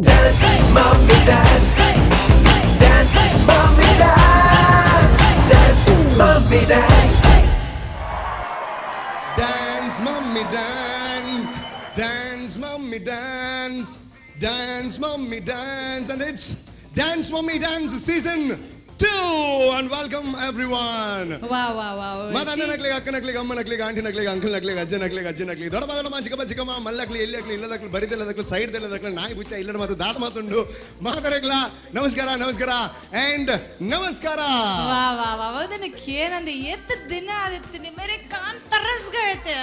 Dance, mommy, dance. Dance, mommy, dance. Dance, mommy, dance. Dance, mommy, dance. Dance, mommy, dance. Dance, mommy, dance. And it's Dance Mommy Dance Season 2. And welcome, everyone. ವಾ ವಾ ವಾ. ಮಾತ ಅಣ್ಣನಕ್ಲಿಗೆ, ಅಕ್ಕನಕ್ಲಿಗೆ, ಅಮ್ಮನಕ್ಲಿಗೆ, ಆಂಟಿನಕ್ಲಿಗೆ, ಅಂಕಲ್ನಕ್ಲಿಗೆ, ಅಜ್ಜನಕ್ಲಿಗೆ, ಅಜ್ಜನಕ್ಲಿಗೆ, ದೊಡ್ಡ ದೊಡ್ಡ, ಚಿಕ್ಕಪ್ಪ, ಚಿಕ್ಕಮ್ಮ, ಮಲ್ಲಕ್ಲಿ, ಎಲ್ಲಿಯಕ್ಲಿ, ಇಲ್ಲದಕ್ಲಿ, ಬರಿದೆಲ್ಲದಕ್ಲಿ, side ದೆಲ್ಲದಕ್ಲಿ, ನಾಯಿ ಬುಚ್ಚ ಇಲ್ಲದ ಮಾತು ದಾದ ಮಾತುಂಡು ಮಾತರೆಗ್ಲ ನಮಸ್ಕಾರ, ನಮಸ್ಕಾರ ಅಂಡ್ ನಮಸ್ಕಾರ. ವಾ ವಾ ವಾ, ಅದನ್ನ ಕೇನಂದೆ ಎತ್ತ ದಿನ ಆದಿತ್ತು, ಮೇರೆ ಕಾನ್ ತರಸ್ ಗಯೆ थे.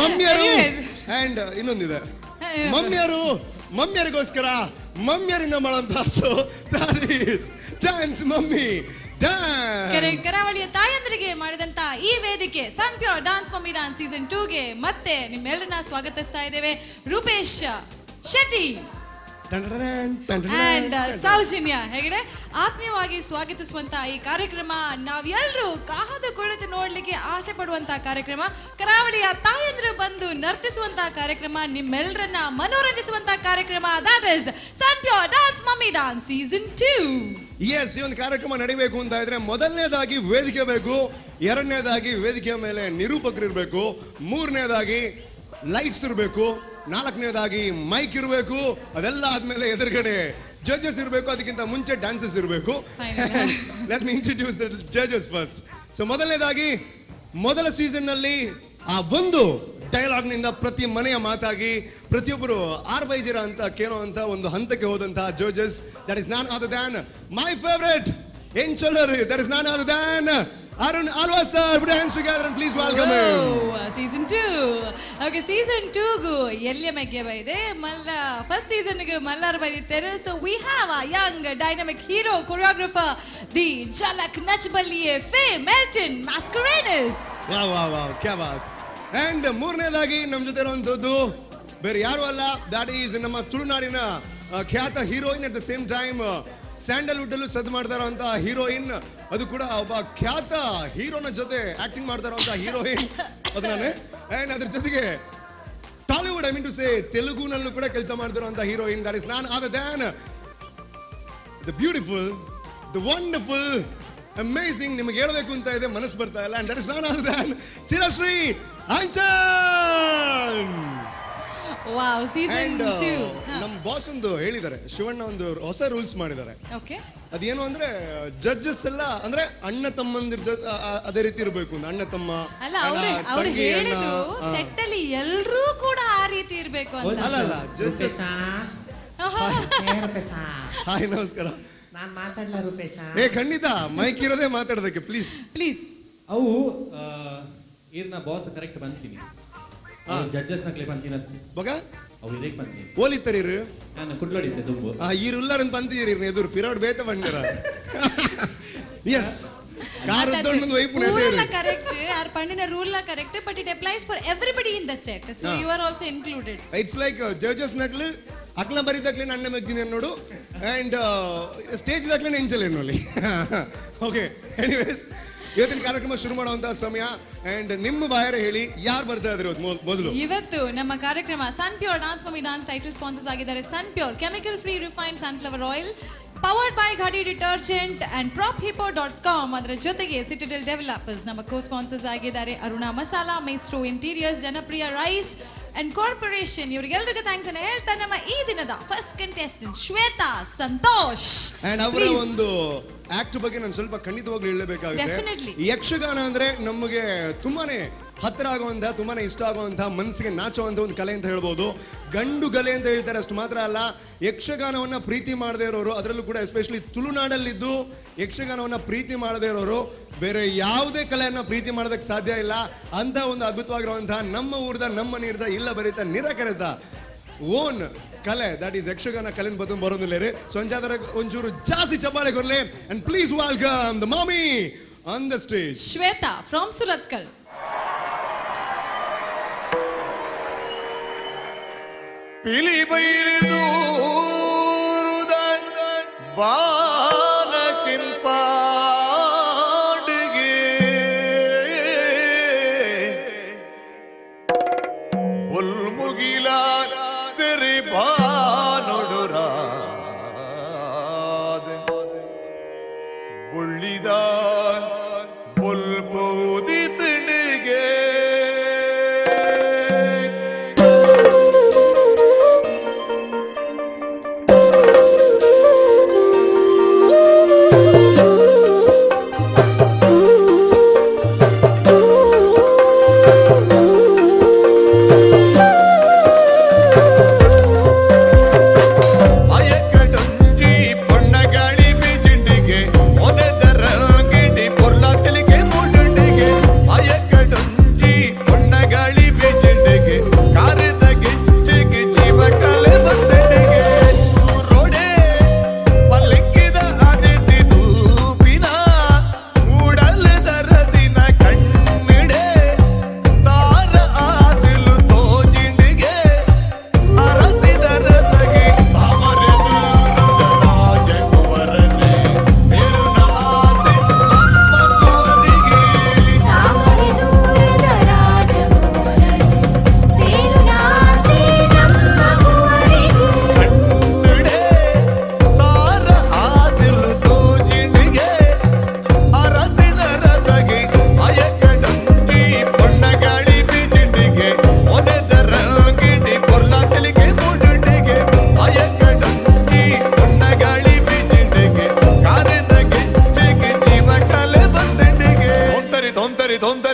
ಮಮ್ಮಿಯರು ಅಂಡ್ ಇನ್ನೊಂದಿದೆ, ಮಮ್ಮಿಯರು, ಮಮ್ಮಿಯರಿಗೋಸ್ಕರ ಮಮ್ಮಿಯರಿಂದ ಮಾಡುವಂತಹ show, that is Dance Mummy Dance. Correct. ಕರಾವಳಿಯ ತಾಯಂದ್ರಿಗೆ ಮಾಡಿದಂತ ಈ ವೇದಿಕೆ sun pure dance mummy dance season 2ಗೆ ಮತ್ತೆ ನಿಮ್ಮೆಲ್ಲರನ್ನ ಸ್ವಾಗತಿಸ್ತಾ ಇದ್ದೇವೆ. ರೂಪೇಶ್ ಶೆಟ್ಟಿ ಅಂಡ್ ಸೌಜನ್ಯ ಹೆಗಡೆ ಆತ್ಮೀಯವಾಗಿ ಸ್ವಾಗತಿಸುವಂತ ಈ ಕಾರ್ಯಕ್ರಮ, ನಾವೆಲ್ಲರೂ ಕಾದು ಕುಳಿತು ನೋಡ್ಲಿಕ್ಕೆ ಆಸೆ ಪಡುವಂತ ಕಾರ್ಯಕ್ರಮ, ಕರಾವಳಿಯ ತಾಯಂದ್ರು ಬಂದು ನರ್ತಿಸುವಂತ ಕಾರ್ಯಕ್ರಮ, ನಿಮ್ಮೆಲ್ಲರನ್ನ ಮನೋರಂಜಿಸುವಂತ ಕಾರ್ಯಕ್ರಮ, that is Sun Pure Dance Mummy Dance Season 2. S, ಈ ಒಂದು ಕಾರ್ಯಕ್ರಮ ನಡಿಬೇಕು ಅಂತ ಇದ್ರೆ ಮೊದಲನೇದಾಗಿ ವೇದಿಕೆ ಬೇಕು, ಎರಡನೇದಾಗಿ ವೇದಿಕೆಯ ಮೇಲೆ ನಿರೂಪಕರು ಇರಬೇಕು, ಮೂರನೇದಾಗಿ ಲೈಟ್ಸ್ ಇರಬೇಕು, ನಾಲ್ಕನೇದಾಗಿ ಮೈಕ್ ಇರಬೇಕು, ಅದೆಲ್ಲ ಆದ್ಮೇಲೆ ಎದುರುಗಡೆ ಜಡ್ಜಸ್ ಇರಬೇಕು, ಅದಕ್ಕಿಂತ ಮುಂಚೆ ಡ್ಯಾನ್ಸಸ್ ಇರಬೇಕು. Let me introduce the judges first. So ಮೊದಲನೇದಾಗಿ ಮೊದಲ ಸೀಸನ್ನಲ್ಲಿ ಆ ಒಂದು ಡೈಲಾಗ್ನಿಂದ ಪ್ರತಿ ಮನೆಯ ಮಾತಾಗಿ ಪ್ರತಿಯೊಬ್ಬರು ಆರ್ ಬೈಜಿರ ಅಂತ ಕೇಳುವಂತ ಒಂದು ಹಂತಕ್ಕೆ ಹೋದಂತಹ judges, that is none other than my favourite ಎಂಚಲರ್, that is none other than Arun Alva sir. Put hands together and please welcome him. Season 2, okay, season ಟೂಗು ಎಲ್ಯ ಮೆಗ್ಗೆ ಬೈದೆ ಮಲ್ಲ ಫಸ್ಟ್ ಸೀಸನ್ಗೆ ಮಲ್ಲಾರ್ ಬೈದಿತ್ತೇನೆ. So we have a young dynamic hero choreographer, the Jhalak Nach Baliye fame Melton Mascarenhas. ವಾ ವಾ ವಾ, ಕ್ಯಾ ಬಾತ್! ಅಂಡ್ ಮೂರನೇದಾಗಿ ನಮ್ಮ ಜೊತೆ ಇರುವಂಥದ್ದು ಬೇರೆ ಯಾರು ಅಲ್ಲ, that is ನಮ್ಮ ತುಳುನಾಡಿನ ಖ್ಯಾತ heroine, at the same time Sandalwood ಅಲ್ಲೂ ಸದ್ದು ಮಾಡ್ತಾ ಇರುವಂತ ಹೀರೋಯಿನ್, ಅದು ಕೂಡ ಒಬ್ಬ ಖ್ಯಾತ ಹೀರೋನ ಜೊತೆ ಆಕ್ಟಿಂಗ್ ಮಾಡ್ತಾ ಇರುವಂತ ಹೀರೋಯಿನ್ ಅದು ನಾನೇ. ಅಂಡ್ ಅದ್ರ ಜೊತೆಗೆ Tollywood, I mean to say ತೆಲುಗುನಲ್ಲೂ ಕೂಡ ಕೆಲಸ ಮಾಡ್ತಿರುವಂತ heroine, that is none other than the beautiful, the wonderful, amazing, ನಿಮಗೆ ಹೇಳಬೇಕು ಅಂತ ಇದೆ, ಮನಸ್ಸು ಬರ್ತಾ ಇಲ್ಲ, and that is none other than Chirashree Anchan. Wow, season and 2. ನಮ್ಮ ಬಾಸ್ ಒಂದು ಹೇಳಿದ್ದಾರೆ, ಶಿವಣ್ಣ ಒಂದು ಹೊಸ ರೂಲ್ಸ್ ಮಾಡಿದ್ದಾರೆ. ಅದೇನು ಅಂದ್ರೆ ಜಡ್ಜಸ್ ಎಲ್ಲ ಅಂದ್ರೆ ಅಣ್ಣ ತಮ್ಮಂದಿರ ಅದೇ ರೀತಿ ಇರಬೇಕು ಅಂತ, ಅಣ್ಣ ತಮ್ಮ ಅಲ್ಲ, ಅಣ್ಣ, ಅವ್ರು ಅವ್ರು ತಂಗಿ, ಅಣ್ಣ, ಹೇಳಿದ್ದು ಸೆಟ್ ಅಲ್ಲಿ ಎಲ್ರೂ ಕೂಡ ಆ ರೀತಿ ಇರ್ಬೇಕು ಅಂತ. ಅಲ್ಲ ಅಲ್ಲ, ಜಡ್ಜಸ್ ರೂಪೇಶ, ಏ ರೂಪೇಶ. ಹಾಯ್, ನಮಸ್ಕಾರ. ನಾನ್ ಮಾತಾಡ್ಲ ರೂಪೇಶ? ಏ ಖಂಡಿತ, ಮೈಕ್ ಇರೋದೇ ಮಾತಾಡೋದಕ್ಕೆ, ಪ್ಲೀಸ್. ಪ್ಲೀಸ್. ಅವು ಈರ್ನ ಬಾಸ್ ಕರೆಕ್ಟ್ ಬಂತೀನಿ, ಜಡ್ಜಸ್ ನಕ್ಲೆ ಬಂತೀನಿ. ಬಗ ಅವು ಇದಕ್ಕೆ ಬಂತೀನಿ. ಓಲಿತ್ತರೀರು? ನಾನು ಕುಡ್ಲೋಡಿದ್ದೆ ದುಂಬು. ಆ ಈರುಲ್ಲರನ್ ಪಂತೀರಿ, ಎದುರು ಪಿರಾಡ್ ಬೇತ ಬಂದಿರ. ಎಸ್, ಕಾರ್ ಉದ್ದೊಂದು ವೈಪು. ರೂಲ್ ಕರೆಕ್ಟ್, ಆರ್ ಪಂಡಿನ rule correct, but it applies for everybody in the set, so you are also included. It's like judges ನಕ್ಲು ಅಕ್ಲ ಬರಿದಕ್ಲೆ ಅಣ್ಣ ಮಗ್ದಿನ ನೋಡು ಅಂಡ್ ಸ್ಟೇಜ್ ದಾಕ್ಲೆ ಎಂಚಲೆ ನೋಡಿ. ಓಕೆ, ಎನಿವೇಸ್, ಇವತ್ತಿನ ಕಾರ್ಯಕ್ರಮ ಶುರು ಮಾಡುವಂತಹ ಸಮಯ. ಅಂಡ್ ನಿಮ್ಮ ಬಾಯಾರೆ ಹೇಳಿ, ಯಾರು ಬರ್ತಾ ಇದ್ರು ಇವತ್ತು ಮೊದಲು? ಇವತ್ತು ನಮ್ಮ ಕಾರ್ಯಕ್ರಮ ಸನ್ pure dance mummy dance title sponsors ಆಗಿದ್ದಾರೆ ಸನ್ pure chemical free refined sunflower oil, powered by Ghati detergent and prop hippo dot com. ಅದರ ಜೊತೆಗೆ ಸಿಟಿಡೆಲ್ ಡೆವಲಪರ್ಸ್ ನಮ್ಮ ಕೋ ಸ್ಪಾನ್ಸರ್ಸ್ ಆಗಿದ್ದಾರೆ. ಅರುಣಾ ಮಸಾಲಾ, ಮೇಸ್ಟ್ರೋ ಇಂಟೀರಿಯರ್ಸ್, ಜನಪ್ರಿಯ ರೈಸ್ ಅಂಡ್ ಕಾರ್ಪೊರೇಷನ್, ಇವರಿಗೆಲ್ರಿಗೂ thanks ಅನ್ನು ಹೇಳ್ತಾ ನಮ್ಮ ಈ ದಿನದ ಫಸ್ಟ್ ಕಂಟೆಸ್ಟೆಂಟ್ ಶ್ವೇತಾ ಸಂತೋಷ್. ಅಂಡ್ ಅವರ Please. ಒಂದು ಆಕ್ಟ್ ಬಗ್ಗೆ ನಾನು ಸ್ವಲ್ಪ ಖಂಡಿತವಾಗ್ಲೂ ಹೇಳಬೇಕಾಗುತ್ತೆ. Definitely. Yakshagana ಅಂದ್ರೆ ನಮಗೆ ತುಂಬಾನೇ ಹತ್ತಿರ ಆಗುವಂತಹ, ತುಂಬಾನೇ ಇಷ್ಟ ಆಗುವಂತಹ, ಮನಸ್ಸಿಗೆ ನಾಚುವಂತ ಒಂದು ಕಲೆ ಅಂತ ಹೇಳ್ಬೋದು. ಗಂಡು ಕಲೆ ಅಂತ ಹೇಳ್ತಾರೆ. ಅಷ್ಟು ಮಾತ್ರ ಅಲ್ಲ, ಯಕ್ಷಗಾನವನ್ನ ಪ್ರೀತಿ ಮಾಡದೇ ಇರೋರು, ಅದರಲ್ಲೂ ಕೂಡ ಎಸ್ಪೆಷಲಿ ತುಳುನಾಡಲ್ಲಿದ್ದು ಯಕ್ಷಗಾನವನ್ನ ಪ್ರೀತಿ ಮಾಡದೇ ಇರೋರು ಬೇರೆ ಯಾವುದೇ ಕಲೆಯನ್ನ ಪ್ರೀತಿ ಮಾಡೋದಕ್ಕೆ ಸಾಧ್ಯ ಇಲ್ಲ ಅಂತ ಒಂದು ಅದ್ಭುತವಾಗಿರುವಂತಹ ನಮ್ಮ ಊರ್ದ, ನಮ್ಮ ನೀರ್ದ, ಇಲ್ಲ ಬರೀತ ನಿರಕರೆತ ಓನ್ ಕಲೆ, that is Yakshagana ಕಲೆನ ಬದು ಬರೋದಿಲ್ಲ ರೀ. ಸೊ ಅಂಚಾದ್ರೆ ಒಂಚೂರು ಜಾಸ್ತಿ ಚಪ್ಪಾಳೆ ಕೊರ್ಲಿ and please welcome the mommy on the stage. Shweta from Surathkal. ಪಿಲಿ ಬೈಲಿದೂರುದ ಬಾಲ ಕೆಂಪಾಡಿಗೆ ಪುಲ್ಮುಗಿಲ ಸಿರಿ ಬಾನೊಡು.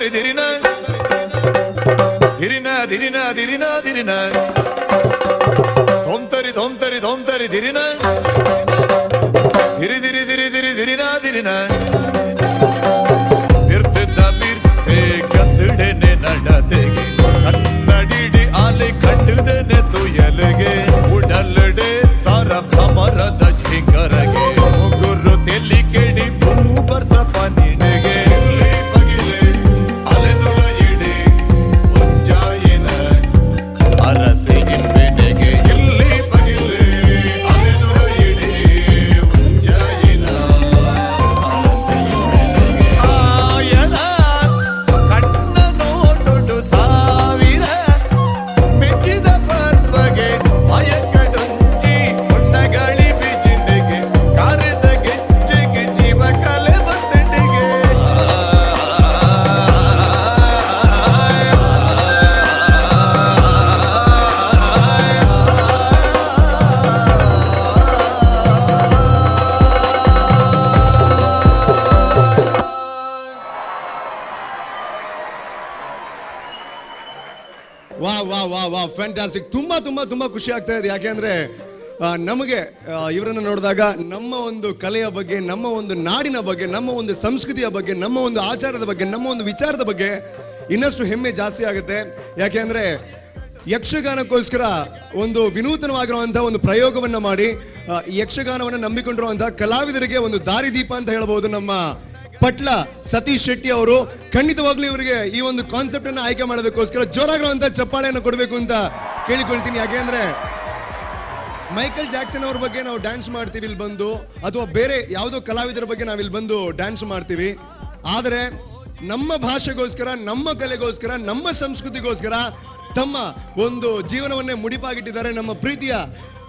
ತರಿ ಧಿರಿನ ಧಿರಿನ ಧಿರಿನ ಧಿರಿನ ಧಿರಿನ ಧೋಮ್ ತರಿ ಧೋಮ್ ತರಿ ಧೋಮ್ ತರಿ ಧಿರಿನ ಧಿರಿ ಧಿರಿ ಧಿರಿ ಧಿರಿ ಧಿರಿನ ಧಿರಿನ ಬಿರ್ತಿದ್ದ ಬಿರ್ಸೆ ಕತ್ತಡೆನೆ ನಡತೆಗೆ ಕನ್ನಡಿಡಿ ಆಲೆ ಕಟ್ಟದನೆ ತುಯಲಗೆ ಉಡಲಡೆ ಸಾರ ಭಮರದ ಝಿಂಗರಗೆ ಮುಗುರು ತೆಲಿ ಕೆಡಿ ಭೂ ಬರ್ಸ ಪನಿಡೆಗೆ ಬಗಿಲೆ ಅಲೆನುಲ ಇಡಿ ಮುಂಜಾಯಿನ ಅರಸೆ ಇನ್ವೆನೆಗೆ ಇಲ್ಲಿ ಬಗಿಲೆ ಅಲೆನುಲ ಇಡಿ ಮುಂಜಾಯಿನ ಅರಸೆ ಇನ್ವೆನೆಗೆ ಆಯನ ಕಣ್ಣ ನೋಟುಡು ಸಾವಿರ ಮೆಚ್ಚಿದ ಪರ್ವಗೆ ಮಯಕಡೊಂಜಿ ಪುಣ್ಣಗಳಿ ಬಿಜಿನೆಗೆ ಕಾರದ ಗೆಜ್ಜೆಗೆ ಜೀವ ಕಲೆ ಬತ್ತಡಿಗೆ. ವಾ ವಾ ವಾ ವಾ, ಫ್ಯಾಂಟಾಸ್ಟಿಕ್. ತುಂಬಾ ತುಂಬಾ ತುಂಬಾ ಖುಷಿ ಆಗ್ತಾ ಇದೆ. ಯಾಕೆಂದ್ರೆ ನಮಗೆ ಇವರನ್ನು ನೋಡಿದಾಗ ನಮ್ಮ ಒಂದು ಕಲೆಯ ಬಗ್ಗೆ, ನಮ್ಮ ಒಂದು ನಾಡಿನ ಬಗ್ಗೆ, ನಮ್ಮ ಒಂದು ಸಂಸ್ಕೃತಿಯ ಬಗ್ಗೆ, ನಮ್ಮ ಒಂದು ಆಚಾರದ ಬಗ್ಗೆ, ನಮ್ಮ ಒಂದು ವಿಚಾರದ ಬಗ್ಗೆ ಇನ್ನಷ್ಟು ಹೆಮ್ಮೆ ಜಾಸ್ತಿ ಆಗುತ್ತೆ. ಯಾಕೆಂದ್ರೆ ಯಕ್ಷಗಾನಕ್ಕೋಸ್ಕರ ಒಂದು ವಿನೂತನವಾಗಿರುವಂತಹ ಒಂದು ಪ್ರಯೋಗವನ್ನ ಮಾಡಿ, ಈ ಯಕ್ಷಗಾನವನ್ನು ನಂಬಿಕೊಂಡಿರುವಂತಹ ಕಲಾವಿದರಿಗೆ ಒಂದು ದಾರಿದೀಪ ಅಂತ ಹೇಳ್ಬೋದು ನಮ್ಮ ಪಟ್ಲ ಸತೀಶ್ ಶೆಟ್ಟಿ ಅವರು. ಖಂಡಿತವಾಗ್ಲೂ ಇವರಿಗೆ ಈ ಒಂದು ಕಾನ್ಸೆಪ್ಟ್ ಅನ್ನು ಆಯ್ಕೆ ಮಾಡೋದಕ್ಕೋಸ್ಕರ ಜೋರಾಗಿರುವಂತಹ ಚಪ್ಪಾಳೆಯನ್ನು ಕೊಡಬೇಕು ಅಂತ ಕೇಳಿಕೊಳ್ತೀನಿ. ಯಾಕೆಂದ್ರೆ ಮೈಕಲ್ ಜಾಕ್ಸನ್ ಅವ್ರ ಬಗ್ಗೆ ನಾವು ಡ್ಯಾನ್ಸ್ ಮಾಡ್ತೀವಿ ಇಲ್ಲಿ ಬಂದು, ಅಥವಾ ಬೇರೆ ಯಾವುದೋ ಕಲಾವಿದರ ಬಗ್ಗೆ ನಾವು ಇಲ್ಲಿ ಬಂದು ಡ್ಯಾನ್ಸ್ ಮಾಡ್ತೀವಿ. ಆದರೆ ನಮ್ಮ ಭಾಷೆಗೋಸ್ಕರ, ನಮ್ಮ ಕಲೆಗೋಸ್ಕರ, ನಮ್ಮ ಸಂಸ್ಕೃತಿಗೋಸ್ಕರ ತಮ್ಮ ಒಂದು ಜೀವನವನ್ನೇ ಮುಡಿಪಾಗಿಟ್ಟಿದ್ದಾರೆ ನಮ್ಮ ಪ್ರೀತಿಯ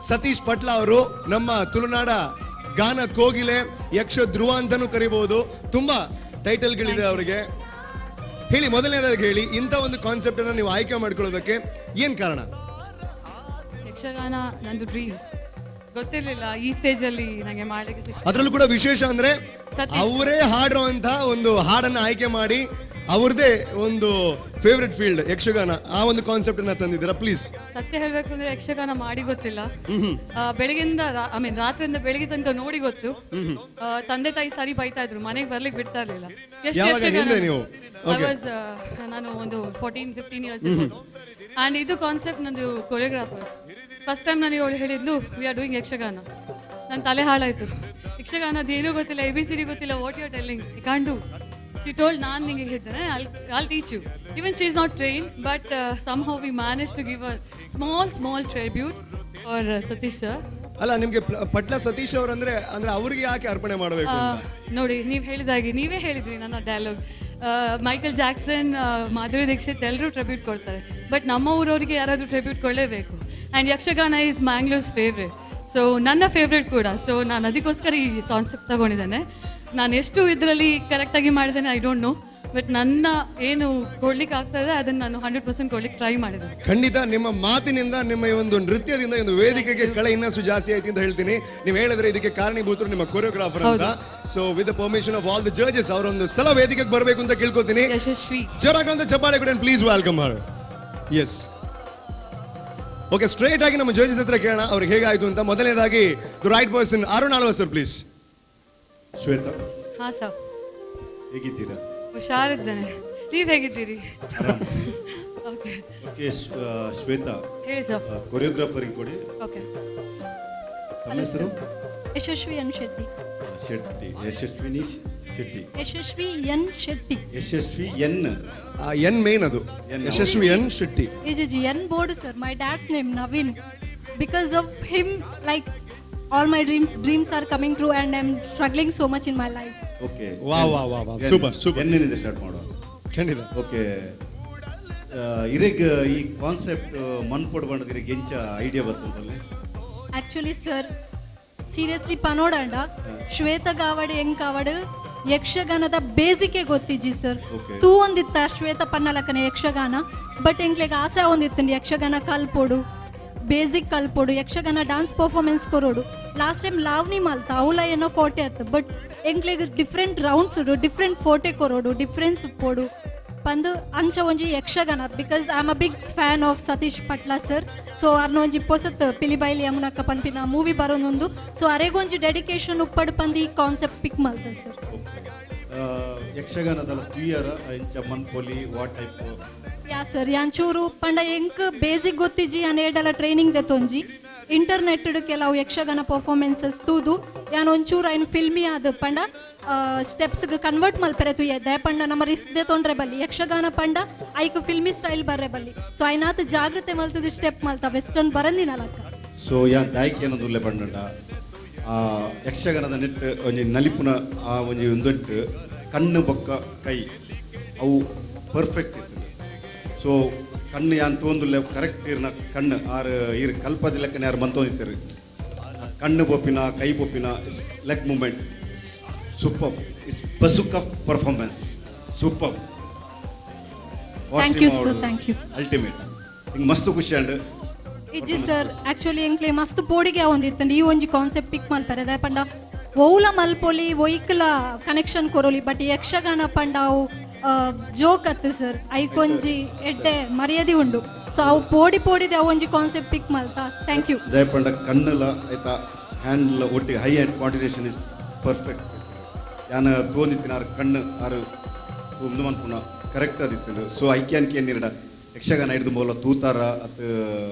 ಸತೀಶ್ ಪಟ್ಲ ಅವರು. ನಮ್ಮ ತುಳುನಾಡ ಗಾನ ಕೋಗಿಲೆ, ಯಕ್ಷ ಧ್ರುವ ಅಂತಾನೂ ಕರಿಬಹುದು. ತುಂಬಾ ಟೈಟಲ್ಗಳಿದೆ ಅವರಿಗೆ. ಹೇಳಿ, ಮೊದಲನೇದಾಗಿ ಹೇಳಿ, ಇಂಥ ಒಂದು ಕಾನ್ಸೆಪ್ಟ್ ಅನ್ನು ನೀವು ಆಯ್ಕೆ ಮಾಡ್ಕೊಳ್ಳೋದಕ್ಕೆ ಏನ್ ಕಾರಣ? ಯಕ್ಷಗಾನ ನಂದು ಡ್ರೀಮ್. ಗೊತ್ತಿರಲಿಲ್ಲ ಈ ಸ್ಟೇಜಲ್ಲಿ ನನಗೆ ಮಾಡಲಿಕ್ಕೆ ಸಿಗ್ತದೆ. ಅದರಲ್ಲೂ ಕೂಡ ವಿಶೇಷ ಅಂದ್ರೆ ಸತೀಶ್. ಅವರೇ ಹಾಡಿರುವಂತಹ ಒಂದು ಹಾಡನ್ನ ಆಯ್ಕೆ ಮಾಡಿ ಅವ್ರದ್ದೇ ಒಂದು ಫೇವ್ರೆಟ್ ಫೀಲ್ಡ್ ಯಕ್ಷಗಾನ, ಆ ಒಂದು ಕಾನ್ಸೆಪ್ಟ್ ಅನ್ನ ತಂದಿದ್ದೀರಾ. ಪ್ಲೀಸ್. ಸತ್ಯ ಹೇಳಬೇಕು ಅಂದ್ರೆ ಯಕ್ಷಗಾನ ಮಾಡಿ ಗೊತ್ತಿಲ್ಲ. ಬೆಳಗಿಂದ, I mean ರಾತ್ರಿಯಿಂದ ಬೆಳಿಗ್ಗೆ ತನಕ ನೋಡಿ ಗೊತ್ತು. ತಂದೆ ತಾಯಿ ಸರಿ ಬೈತಾ ಇದ್ರು, ಮನೆಗೆ ಬರ್ಲಿಕ್ಕೆ ಬಿಡ್ತಾ ಇರ್ಲಿಲ್ಲ. ಎಷ್ಟು ಯಾವಾಗ ಯಕ್ಷಗಾನ ಹಿಂದೆ ನೀವು? I was, ನಾನು ಒಂದು 14-15 ಇಯರ್ಸ್. ಅಂಡ್ ಇದು ಕಾನ್ಸೆಪ್ಟ್ ನಂದು ಕೊರಿಯೋಗ್ರಾಫರ್ ಫಸ್ಟ್ ಟೈಮ್ ನನಗೆ ಅವಳು ಹೇಳಿದ್ಲು, "We are doing Yakshagana." ನನ್ನ ತಲೆ ಹಾಳಾಯ್ತು. ಯಕ್ಷಗಾನದ ಏನೂ ಗೊತ್ತಿಲ್ಲ, ಎಬಿಸಿಡಿ ಗೊತ್ತಿಲ್ಲ. "What you telling? I corn do." She told, ನಾನು ನಿಂಗೆ ಹೇಳಿದ್ದೇನೆ, I'll teach you. Even she is not trained, but somehow we manage to give a small small tribute for Satish sir. ಅಲ್ಲ, ನಿಮ್ಗೆ ಪಟ್ಲ ಸತೀಶ್ ಅವರಂದ್ರೆ, ಅಂದ್ರೆ ಅವ್ರಿಗೆ ಯಾಕೆ ಅರ್ಪಣೆ ಮಾಡಬೇಕು ಅಂತ? ನೋಡಿ, ನೀವು ಹೇಳಿದಾಗೆ, ನೀವೇ ಹೇಳಿದ್ರಿ ನನ್ನ dialogue, Michael Jackson, Madhuri Dixit ಎಲ್ಲರೂ ಟ್ರಿಬ್ಯೂಟ್ ಕೊಡ್ತಾರೆ. ಬಟ್ ನಮ್ಮ ಊರವರಿಗೆ ಯಾರಾದರೂ ಟ್ರಿಬ್ಯೂಟ್ ಕೊಡಲೇಬೇಕು. And Yakshagana is Mangalore's favourite, so ನನ್ನ ಫೇವ್ರೇಟ್ ಕೂಡ. ಸೊ ನಾನು ಅದಕ್ಕೋಸ್ಕರ ಈ ಕಾನ್ಸೆಪ್ಟ್ ತಗೊಂಡಿದ್ದೇನೆ. ನಾನು ಎಷ್ಟು ಇದರಲ್ಲಿ ಕರೆಕ್ಟಾಗಿ ಮಾಡಿದ್ದೇನೆ, I don't know, but ನನ್ನ ಏನು ಕೊಡ್ಲಿಕ್ಕೆ ಆಗ್ತದೆ ಅದನ್ನು ನಾನು 100% ಕೊಡ್ಲಿಕ್ಕೆ ಟ್ರೈ ಮಾಡಿದ್ದೇನೆ. ಖಂಡಿತ ನಿಮ್ಮ ಮಾತಿನಿಂದ, ನಿಮ್ಮ ಈ ಒಂದು ನೃತ್ಯದಿಂದ ಈ ಒಂದು ವೇದಿಕೆಗೆ ಕಳೆ ಇನ್ನಷ್ಟು ಜಾಸ್ತಿ ಆಯ್ತು ಅಂತ ಹೇಳ್ತೀನಿ. ನೀವು ಹೇಳಿದ್ರೆ ಇದಕ್ಕೆ ಕಾರಣೀಭೂತರು ನಿಮ್ಮ ಕೊರಿಯೋಗ್ರಾಫರ್ ಅಂತ. So with the permission of all the judges, ಅವರೊಂದು ಸಲ ವೇದಿಕೆಗೆ ಬರಬೇಕು ಅಂತ ಕೇಳ್ಕೊತೀನಿ. ಯಶಸ್ವಿ. ಜೋರಾಗಂತ ಚಪ್ಪಾಳೆ ಕೂಡ. Please welcome her. Yes, okay, straight ಆಗಿ ನಮ್ಮ ಜಡ್ಜಸ್ ಹತ್ರ ಕೇಳೋಣ ಅವ್ರಿಗೆ ಹೇಗಾಯ್ತು ಅಂತ. ಮೊದಲನೇದಾಗಿ the right person Arun Alva sir, please. Shweta. ಹಾಂ ಸರ್. ಹೇಗಿದ್ದೀರಾ? ಹುಷಾರಿದ್ದೇನೆ. ನೀವು ಹೇಗಿದ್ದೀರಿ? ಓಕೆ. ಓಕೆ ಶ್ವೇತಾ. ಹೇಳಿ ಸರ್. ಕೊರಿಯೋಗ್ರಾಫರಿಗೆ ಕೊಡಿ. ಓಕೆ. ತಮ್ಮ ಹೆಸರು? ಯಶಸ್ವಿ ಎನ್ ಶೆಟ್ಟಿ. ಶೆಟ್ಟಿ, ಯಶಸ್ವಿನಿ ಶೆಟ್ಟಿ. ಯಶಸ್ವಿ ಎನ್ ಶೆಟ್ಟಿ. ಯಶಸ್ವಿ ಎನ್. ಎನ್ ಮೇನ್ ಅದು. N. Yashasvi N Shetty. Is is N board sir. My dad's name Naveen. Because of him, like, all my dreams are coming true and I am struggling so much in my life. Okay. ವಾ ವಾ ವಾ ವಾ, super super. ಎನ್ನಿಂದ start ಮಾಡುವ. ಖಂಡಿತ. Okay, ಇರೆಗ್ ಈ concept ಮನ್ಪೊಡು ಬಂಡದ ಇರೆಗ್ ಎಂಚ ಐಡಿಯಾ ಬತ್ತಂತಲ್ಲಿ? ಆಕ್ಚುಲಿ ಸರ್, ಸೀರಿಯಸ್ಲಿ ಪನೋಡಂಡ ಶ್ವೇತ ಗಾವಡ್ ಹೆಂಗ್ ಕಾವಡ್ ಯಕ್ಷಗಾನದ ಬೇಸಿಕೆ ಗೊತ್ತಿಜ್ಜಿ ಸರ್. ತೂ ಒಂದಿತ್ತ ಶ್ವೇತ ಪನ್ನಲಕನೆ ಯಕ್ಷಗಾನ, ಬಟ್ ಎಂಕ್ಲೆಗ್ ಆಸೆ ಒಂದಿತ್ತು ಯಕ್ಷಗಾನ ಕಲ್ಪೊಡು, ಬೇಸಿಕ್ ಕಲ್ಪೊಡು, ಯಕ್ಷಗಾನ ಡಾನ್ಸ್ ಪರ್ಫಾರ್ಮೆನ್ಸ್ ಕೊರೋಡು. ಲಾಸ್ಟ್ ಟೈಮ್ ಲಾವ್ನಿ ಮಲ್ತ, ಅವಲ ಏನೋ ಫೋಟೆ ಆತು. ಬಟ್ ಎಂಕ್ಲೆಗ್ different rounds, different ಫೋಟೆ ಕೊರೋಡು, ಡಿಫ್ರೆನ್ಸ್ ಉಪ್ಪೋಡು. ಪಂದ್ ಅಂಚ ಒಂಜಿ Yakshagana because I am a big fan of Satish Patla sir. So ಅರ್ನ ಒಂಜಿ ಪೊಸತ್ ಪಿಲಿಬೈಲಿ ಯಮುನಕ್ಕ ಪನ್ಪಿನ ಮೂವಿ ಬರೋನೊಂದು. ಸೊ ಅರೆಗೊಂಜಿ ಡೆಡಿಕೇಶನ್ ಉಪ್ಪಡ್ ಪಂದ್ ಈ ಕಾನ್ಸೆಪ್ಟ್ ಪಿಕ್ ಮಲ್ತ ಸರ್. ಯಕ್ಷಗಾನದಲ್ಲ ತುಯ್ಯರ ಇಂಚ ಮನ್ಪೊಲಿ what type? Yeah sir, ಯಾಂಚೂರು ಪಂಡ ಎಂಕ್ ಬೇಸಿಕ್ ಗೊತ್ತಿಜ್ಜಿ, ಅನೇಡಲ ಟ್ರೈನಿಂಗ್ ದೆತ್ತೊಂಜಿ ಇಂಟರ್ನೆಟ್ ಕೆಲವು ಯಕ್ಷಗಾನ ಪರ್ಫಾರ್ಮೆನ್ಸಸ್ ತೂದು ಯಾನ್ ಒಂಚೂರು ಐನ್ ಫಿಲ್ಮಿ ಆದ್ ಪಂಡ ಸ್ಟೆಪ್ಸ್ ಕನ್ವರ್ಟ್ ಮಲ್ಪೆರೆ ತುಯ್ಯ ದಯ ಪಂಡ ನಮ್ಮ ರಿಸ್ಕ್ ದೆ ತೊಂದ್ರೆ ಬಲ್ಲಿ ಯಕ್ಷಗಾನ ಪಂಡ ಐಕ್ ಫಿಲ್ಮಿ ಸ್ಟೈಲ್ ಬರ್ರೆ ಬಲ್ಲಿ. ಸೊ ಐನಾತ್ ಜಾಗ್ರತೆ ಮಲ್ತದ ಸ್ಟೆಪ್ ಮಲ್ತ ವೆಸ್ಟರ್ನ್ ಬರಂದಿನಲಕ್ಕ. ಸೊ ಯಾನ್ ದಾಯ್ಕೆ ಏನೊಂದುಲ್ಲೆ ಪಂಡಂಡ ಆ ಯಕ್ಷಗಾನದ ನೆಟ್ ಒಂಜಿ ನಲಿಪುನ ಆ ಒಂಜಿ ಒಂದೊಂಟು ಕಣ್ಣು ಬೊಕ್ಕ ಕೈ ಅವು ಪರ್ಫೆಕ್ಟ್ ಇತ್ತು. ಸೊ ಕಣ್ಣು ಯಾನ್ ತೋಂದುಲ್ಲೆ ಕರೆಕ್ಟ್ ಇರ್ನ ಕಣ್ಣು ಆರು ಇರ್ ಕಲ್ಪದಿಲ್ಲಕ್ಕನೆ ಯಾರು ಮಂತೋದಿತ್ತರು ಕಣ್ಣು ಪೊಪ್ಪಿನ ಕೈ ಪೊಪ್ಪಿನ leg movement super. It's ಬಸುಕ್ of performance super. Thank you sir, thank you. Ultimate ಹಿಂಗೆ ಮಸ್ತ್ ಖುಷಿ ಅಂಡ್ ಇಜ್ಜಿ ಸರ್, ಆಕ್ಚುಲಿ ಎಂಕ್ಲೆ ಮಸ್ತ್ ಪೋಡಿಗೆ ಒಂದಿತ್ತಂಡು ಈ ಒಂಜಿ ಕಾನ್ಸೆಪ್ಟ್ ಪಿಕ್ ಮಲ್ಪೆರೆ ದಾಯೆ ಪಂಡ ಒವ್ಲ ಮಲ್ಪೊಲಿ ಒಯ್ಕ್ಲ ಕನೆಕ್ಷನ್ ಕೊರೊಲಿ ಬಟ್ ಯಕ್ಷಗಾನ ಪಂಡ ಅವು ಜೋಕ್ ಅತ್ತು ಸರ್, ಐಕೊಂಜಿ ಎಡ್ಡೆ ಮರ್ಯಾದೆ ಉಂಡು. ಸೊ ಅವು ಪೋಡಿ ಪೋಡಿದೆ ಅವು ಒಂಜಿ ಕಾನ್ಸೆಪ್ಟ್ ಪಿಕ್ ಮಲ್ತ. Thank you. ದಯಪಂಡ ಕಣ್ಣುಲ ಆಯ್ತಾ ಹ್ಯಾಂಡ್ಲ ಒಟ್ಟಿಗೆ high hand coordination is perfect. ಯಾನ ತೋಂದಿತ್ತಿನ ಆರು ಕಣ್ಣು ಆರು ಒಂದು ಮನ್ಪುನ ಕರೆಕ್ಟ್ ಅದಿತ್ತು. ಸೊ ಐಕ್ಯಾನ್ ಕೇನ್ ನೀರಡ ಯಕ್ಷಗಾನ ಹಿಡಿದು ಮೂಲ ತೂತಾರ ಅತ್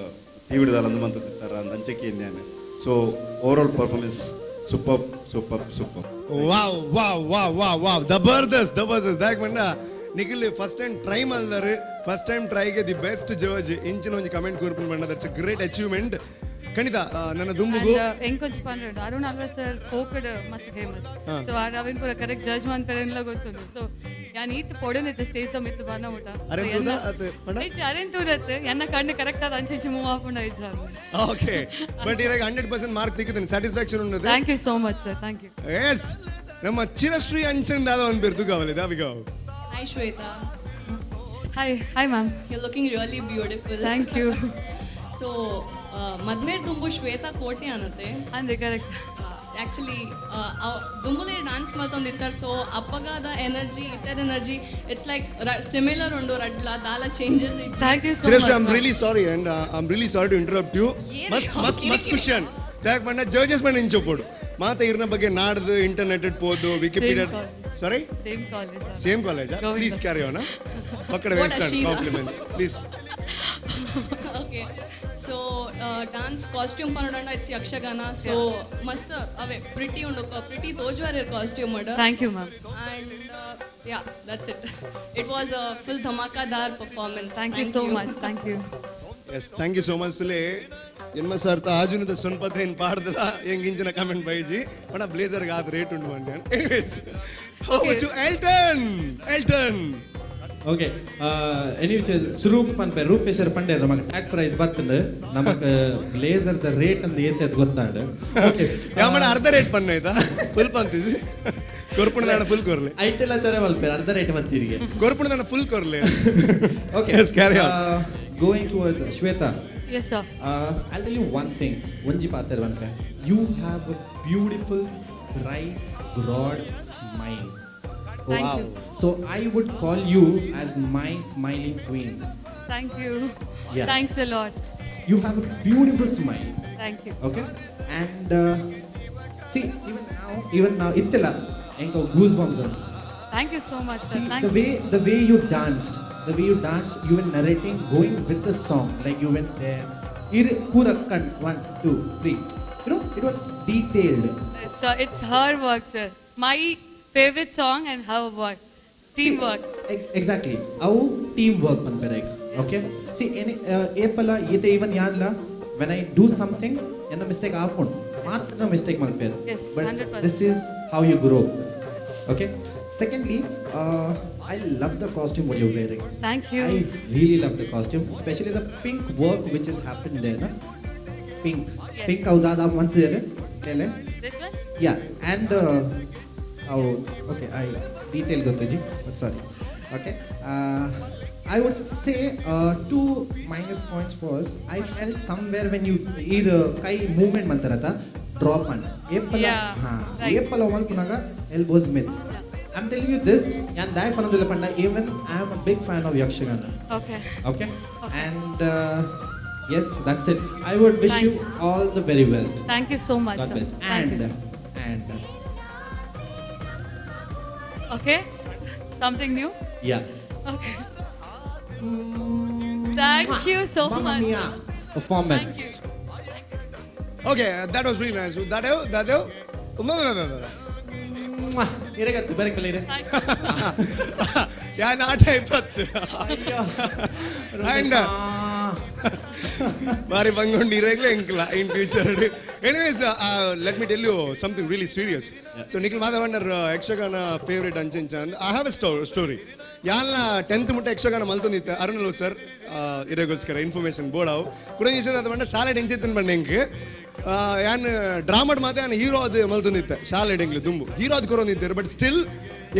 ಟಿ ವಿಡ್ದಾಲ ಅಂದು ಮಂತ ತಿತ್ತಾರ ಅಂದ ಅಂಚೆ ನಾನು. So overall performance super super super. Wow wow wow wow wow, ಜಬರ್ದಸ್ತ್ ಜಬರ್ದಸ್ತ್. ದಾಯಕ್ ಮಂಡ ನಿಖಿಲ್ ಫಸ್ಟ್ ಟೈಮ್ ಟ್ರೈ ಮಲ್ದಾರು, ಫಸ್ಟ್ ಟೈಮ್ ಟ್ರೈಗೆ the best judge ಇಂಚಿನ ಒಂಜಿ ಕಮೆಂಟ್ ಕೂರ್ಪುನ್ ಬಂಡ that's a great achievement. ಖಂಡಿತ ನನ್ನ ದುಂಬುಗು ಎಂಕೊಂಚ ಪಂಡ್ರೆ ಅರುಣ್ ಅಲ್ವಾ ಸರ್ ಫೋಕಡ್ ಮಸ್ತ್ ಫೇಮಸ್. ಸೊ ಅವಿನ್ ಪೂರ ಕರೆಕ್ಟ್ ಜಡ್ಜ್ ಮಾಡ್ತಾರೆ ಗೊತ್ತುಂಡು. ಸೊ ಯಾನ್ ಈತ್ ಪೊಡೊಂದಿತ್ತು ಸ್ಟೇಜ್ ಸಮೇತ ಬನ್ನ ಊಟ ಅರೆನ್ ತೂದ ಅತ್ ಪಂಡ? ಅರೆನ್ ತೂದತ್ತೆ ಎನ್ನ ಕಣ್ಣು ಕರೆಕ್ಟ್ ಆದ ಅಂಚೆ ಮೂವ್ ಆಪುಂಡ ಇಜ್ಜ. ಓಕೆ, ಬಟ್ ಇರಾಗ 100% ಮಾರ್ಕ್ ತಿಕ್ಕಿದ್ದೀನಿ, ಸ್ಯಾಟಿಸ್ಫ್ಯಾಕ್ಷನ್ ಉಂಟು. Thank you so much sir, thank you. Yes, ನಮ್ಮ ಚಿರಶ್ರೀ ಅಂಚನ್ ದಾದ ಒಂದು ಬಿರ್ದು ಕಾವಲಿದೆ ಅವಿಗ. Hi Shweta. Hi, hi ma'am. You're looking really beautiful. Thank you. So, ಮದ್ಮೇರ್ ದುಂಬು ಶ್ವೇತಾ ಕೋಟೆ ಅನ್ನತ್ತೆ. ಅಂದ್ರೆ ಕರೆಕ್ಟ್. ಆ್ಯಕ್ಚುಲಿ ದುಂಬುಲೇ ಡಾನ್ಸ್ ಮಲ್ತೊಂದಿತ್ತಾರೆ. ಸೊ ಅಪ್ಪಗಾದ ಎನರ್ಜಿ ಇತ್ತದ ಎನರ್ಜಿ it's like similar ಉಂಡು ರಡ್ಲ ದಾಲ changes. Thank you so Chirashree, much. I am really sorry and I am really sorry to interrupt you. ಮಸ್ತ್ ಮಸ್ತ್ ಮಸ್ತ್ ಖುಷಿಯನ್ ಯಾಕೆ ಬಂಡ ಜಡ್ಜಸ್ ಬಂಡ ಇಂಚೋಪೋಡು ಮಾತ ಇರ್ನ ಬಗ್ಗೆ ನಾಡ್ದು ಇಂಟರ್ನೆಟ್ ಪೋದು Wikipedia. Sorry, same college. Same college? Please carry on. ಪಕ್ಕಡ waste compliments please. Okay, so dance costume ಪನ್ನೋಡಂಡ it's Yakshagana. So ಮಸ್ತ್ ಅವೇ ಪ್ರಿಟಿ ಉಂಡು, ಪ್ರಿಟಿ ತೋಜುವಾರ ಕಾಸ್ಟ್ಯೂಮ್ ಉಂಡು. Thank you ma'am. And yeah, that's it. It was a full ಧಮಾಕಾದಾರ್ performance. Thank you so much, thank you. Yes, thank you so much. ತುಲೆ ಎನ್ಮ ಸರ್ತ ಆಜುನದ ಸೊನ್ಪತೆ ಏನು ಪಾಡ್ದಲ್ಲ ಹೆಂಗ್ ಇಂಚಿನ comment baiji ಪಣ ಬ್ಲೇಸರ್ಗೆ ಆದ rate ಉಂಟು Mandya. Anyways, over to Elton. Elton. Okay, any which ಸುರೂಪ್ ಪನ್ಪೆ ರೂಪೇಶ್ವರ ಫಂಡೆ ನಮಗೆ tag price ಬತ್ತಂಡು ನಮಕ್ blazer the rate ಅಂದ್ ಏತೆ ಅದು ಗೊತ್ತಾಂಡು. ಓಕೆ, ಯಾವ ಮಾಡ ಅರ್ಧ ರೇಟ್ ಪನ್ನ ಆಯ್ತಾ ಫುಲ್ ಪಂತಿಸಿ ಕೊರ್ಪುಣ ಫುಲ್ ಕೊರ್ಲೆ. ಐಟೆಲ್ಲ ಚೊರೆ ಮಲ್ಪೇರು ಅರ್ಧ ರೇಟ್ ಬಂತೀರಿಗೆ ಕೊರ್ಪುಣ ಫುಲ್ ಕೊರ್ಲೆ. Okay. Yes, carry on. Going towards Shweta. Yes sir. I'll tell you one thing. ಒಂಜಿ ಪಾತೆರ್ ಪನ್ಪೆ, you have a beautiful bright broad smile. Thank you. So I would call you as my smiling queen. Thank you. Yeah. Thanks a lot. You have a beautiful smile. Thank you. Okay, and see, even now ittela enka goosebumps on. Thank you so much sir. See, thank the way the way you danced, the way you danced, you were narrating, going with the song, like you went there. Ir pura kan 1 2 3. You know, it was detailed. So it's her work sir. My favorite song and her work. Teamwork. Exactly. Our teamwork panpe like. Okay. See, any ಏಪಲ ಈತೆ even ಯಾನ್ಲ when I do something ಎನ್ನ mistake ಆಪುಂಡು ಮಾತ್ರ mistake ಮಲ್ಪೇರು. Yes, but 100%. This is how you grow. Okay. Secondly, I love the costume what you're wearing. Thank you. I really love the costume, especially the pink work which has happened there. Na? Pink. Yes. Pink avudada mantidere ಮೇಲೆ. This one? Yeah, and oh, okay, I detail gottaji, but sorry. Okay, I would say 2 minus points was I felt somewhere when you either kai movement mantarata drop on. Epala, Yeah, ha, right. epala malpunaga elbows myth. I'm telling you this, and that Panadula Panda, even I am a big fan of Yakshagana. Okay. Okay? And yes, that's it. I would wish Thank you all the very best. Thank you so much, God sir. bless. Thank And, you. and, Okay, something new. Yeah. Okay. Thank you so Mamma much. mia. Performance. Okay, that was really nice. Dadev, Dadev. ಇರಗತ್ತು ಬೇರೆ ಇರೆ. ಯಾನ್ ಆ type ಅತ್ತು. ಅಂಡ್ ಬಾರಿ ಬಂಗೊಂಡು ಇರೇಗ್ಲೇ ಎಂಕ್ಲ in future. Anyways, let me tell you something really serious. So Nikhil ಮಾಧವಣ್ಣರ್ Yakshagana favourite ಅಂಚಿಂಚ. I have a story. ಯಾಲ್ನ 10th ಮುಟ್ಟ ಯಕ್ಷಗಾನ ಮಲ್ತೊಂದಿತ್ತು ಅರುಣಲು ಸರ್, ಇರೋಗೋಸ್ಕರ ಇನ್ಫಾರ್ಮೇಶನ್ ಬೋರ್ಡ್ ಅವು ಕುಡಂಗಿ ಅದು ಬಂಡ ಶಾಲೆ ಎಂಚಿತ್ತನ್ ಬಂಡೆ ಎಂಕ್ ಯಾನ್ ಡ್ರಾಮಡ್ ಮಾತೆ ಯಾನ್ ಹೀರೋ ಅದು ಮಲ್ತೊಂದಿತ್ತೆ ಶಾಲೆ ಎಂಗ್ಲು ದುಂಬು ಹೀರೋ ಅದು ಕೊರೊಂದಿತ್ತಾರೆ. ಬಟ್ ಸ್ಟಿಲ್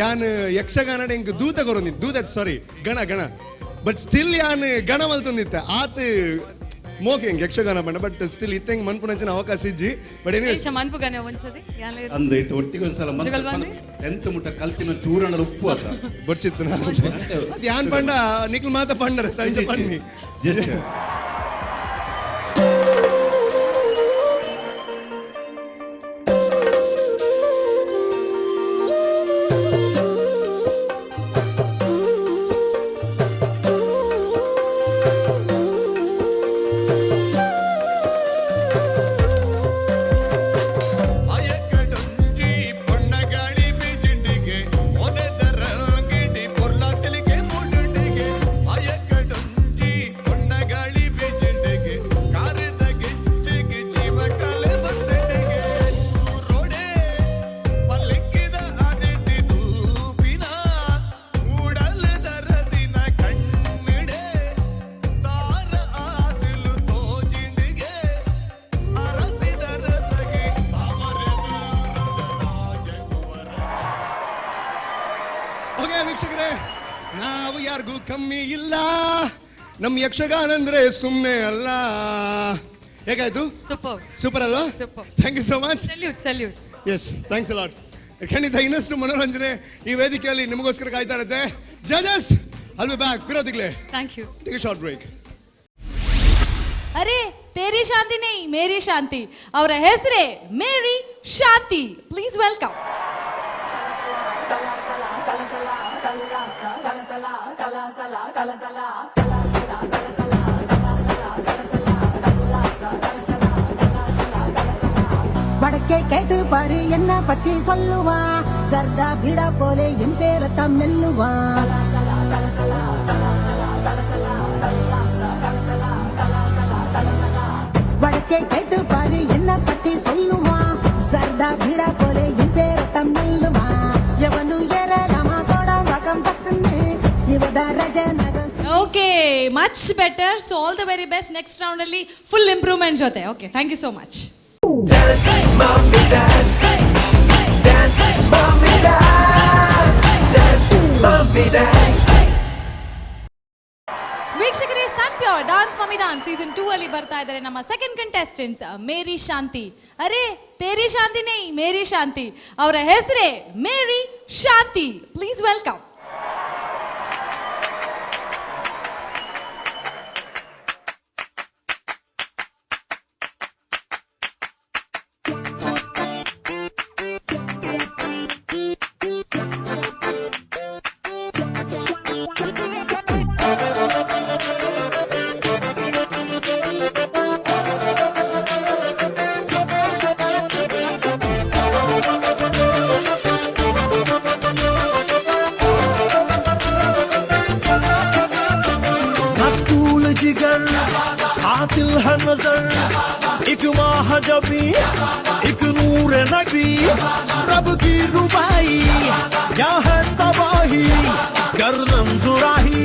ಯಾನ್ ಯಕ್ಷಗಾನ ಎಂಕ್ ದೂತ ಕೊರೊಂದಿತ್ತು, ದೂತ ಸಾರಿ ಗಣ ಗಣ. ಬಟ್ ಸ್ಟಿಲ್ ಯಾನ್ ಗಣ ಮಲ್ತೊಂದಿತ್ತೆ ಆತ ಮೋಕೆ ಎಂಕ್ ಯಕ್ಷಗಾನ ಬಂಡ. ಬಟ್ ಸ್ಟಿಲ್ ಇತ್ತೆಂಗ್ ಮನ್ಪುನಂಚಿನ ಅವಕಾಶ ಇಜ್ಜಿ. ಬಟ್ ಎನಿವೇಸ್ ಮನ್ಪುಗಾನೆ ಒಂದ್ಸತಿ ಯಾನ್ಲ ಅಂದ್ ಇತ್ತು ಒಟ್ಟಿಗೆ ಒಂದ್ಸಲ ಜುಗಲ್ಬಂದಿ? 10th ಮುಟ್ಟ ಕಲ್ತಿನ ಚೂರಣದ ಉಪ್ಪು ಅತ್ತ. ಬರ್ಚಿತ್ತು ಅದು ಯಾನ್ ಪಂಡ ನಿಕ್ಲು ಮಾತ ಪಂಡರ ತಂಚ ಪನ್ನಿ. ಜಸ್ಟ್ ಅಯಕಡೊಂಜಿ ಪೊಣ್ಣಗಾಳಿ ಬಿಜಿಂಡಿಗೆ ಒನೆದರ ಗಿಡಿ ಪೊರ್ಲ ತಿಳಿಗೆ ಮುಡುಂಡಿಗೆ. ಅಯಕಡೊಂಜಿ ಪೊಣ್ಣಗಾಳಿ ಬಿಜಿಂಡಿಗೆ ಕಾರದ ಗೆಜ್ಜೆಗೆ ಜೀವ ಕಲೆ ಬಂದಿಡಿಗೆ. ರೋಡೆ ಪಲ್ಲಿಕ್ಕಿದ ಅದೆಟ್ಟಿ ದೂಪಿನ ಉಡಲದ ರಸಿನ ಕಣ್ಣಿಡೆ ಸಾರ ಆಸಿಲು ತೋಜಿಂಡಿಗೆ ಅರಸಿನ ರಸಗೆ ಅಮರ ದೂರದ ರಾಜಕುವರ. ಓಕೆ ವೀಕ್ಷಕರೇ, ನಾವು ಯಾರಿಗೂ ಕಮ್ಮಿ ಇಲ್ಲ. ನಮ್ಮ ಯಕ್ಷಗಾನ ಅಂದ್ರೆ ಸುಮ್ಮನೆ ಅಲ್ಲ. ಹೇಗಾಯ್ತು? ಸೂಪರ್. ಸೂಪರ್ ಅಲ್ವಾ? Super. Thank you so much. Salute, salute. Yes, thanks a lot. ಖಂಡಿತ ಇನ್ನಷ್ಟು ಮನೋರಂಜನೆ ಈ ವೇದಿಕೆಯಲ್ಲಿ ನಿಮಗೋಸ್ಕರ ಕಾಯ್ತಾ ಇರುತ್ತೆ. ಜಜಸ್ ಅಲ್ ಬಿ ಬ್ಯಾಕ್ ಪಿರೋದಿಗ್ಲೆ. Thank you. Take short break. ಅರೆ ತೇರಿ ಶಾಂತಿ ನೈ ಮೇರಿ ಶಾಂತಿ, ಅವರ ಹೆಸರೇ ಮೇರಿ ಶಾಂತಿ. Please welcome. வடக்கே கேட்டு பாரு என்ன பத்தி சொல்லுவா, சர்தா பீடா போலே என் பேரத்தான் மெல்லுவா. வடக்கே கேட்டு பாரு என்ன பத்தி சொல்லுவா, சர்தா பீடா போலே என் பேரத்தான் மெல்லுவா. எவனும் ஏறலாமா கோடம் பசுன்னு இவதான் ரஜநகம். Okay, much better. So all the very best. Next round ಅಲ್ಲಿ ಫುಲ್ ಇಂಪ್ರೂವ್ಮೆಂಟ್ ಜೊತೆ. Okay, thank you so much. Dance, mommy, dance. Dance, mommy, dance. Dance, mommy, dance. ವೀಕ್ಷಕರೇ, Sun Pure dance mummy dance season 2 ಅಲ್ಲಿ ಬರ್ತಾ ಇದ್ದಾರೆ ನಮ್ಮ second contestants Mary ಶಾಂತಿ. ಅರೆ ತೇರಿ ಶಾಂತಿ ನೈ Mary ಶಾಂತಿ, ಅವರ ಹೆಸರೇ ಮೇರಿ ಶಾಂತಿ. Please welcome. मकतूल जिगर कातिल है नजर, एक माह जबी एक नूर नबी, रब की रुबाई क्या है तबाही, गर्दन जुराही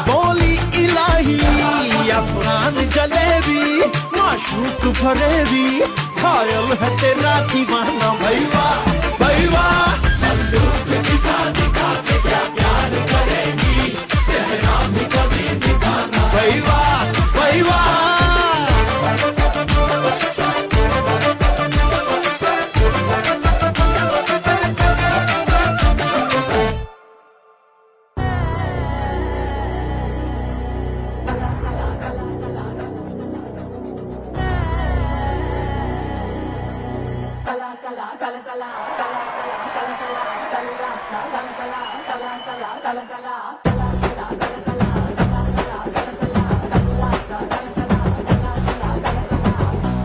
बोली इलाही, अफगान जलेबी माशूक फरेबी, घायल है तेरा दीवाना भैया भैया। बंदूक दिखा दिखा के क्या प्यार करेगी, चेहरा भी कभी दिखाना भैया भैया।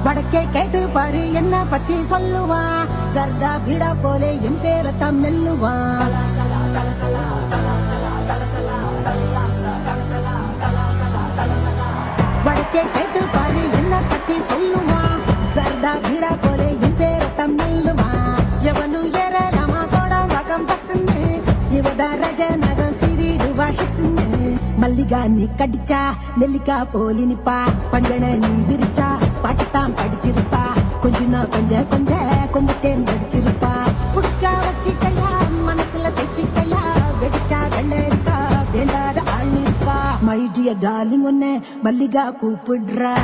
வடக்கே கேட்டு பாரு என்ன பத்தி சொல்லுவா சர்தா பீடா போலே என் பேரத்தான் மெல்லுவா வடக்கே கேட்டு பாரு என்ன பத்தி சொல்லுவா சர்தா பீடா போலே என் பேரத்தான் மெல்லுவா எவனும் ஏறலாமா கோடம் வகம் பசுன்னு இவதா ரஜ நகம் சிறிடுவா ஹிசுன்னு மல்லிகா நீ கடிச்சா நெல்லிக்கா போலி நிப்பா பஞ்சனை நீ விரிச்சா பாட்டுத்தான் படிச்சிருப்பா கொஞ்ச கொஞ்ச கொஞ்ச கொஞ்ச தேன் படிச்சிருப்பா புடிச்சா வச்சிக்கையா மனசுல தைச்சிக்கையா வெடிச்சா வெள்ள இருக்கா வேண்டாத ஆள் இருக்கா my dear darling உன்னை மல்லிகா கூப்பிடுறா.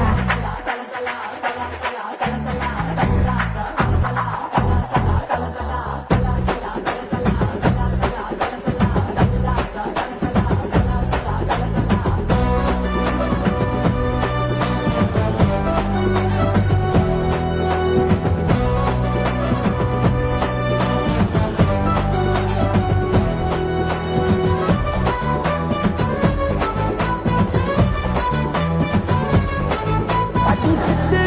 அடிச்சிட்டு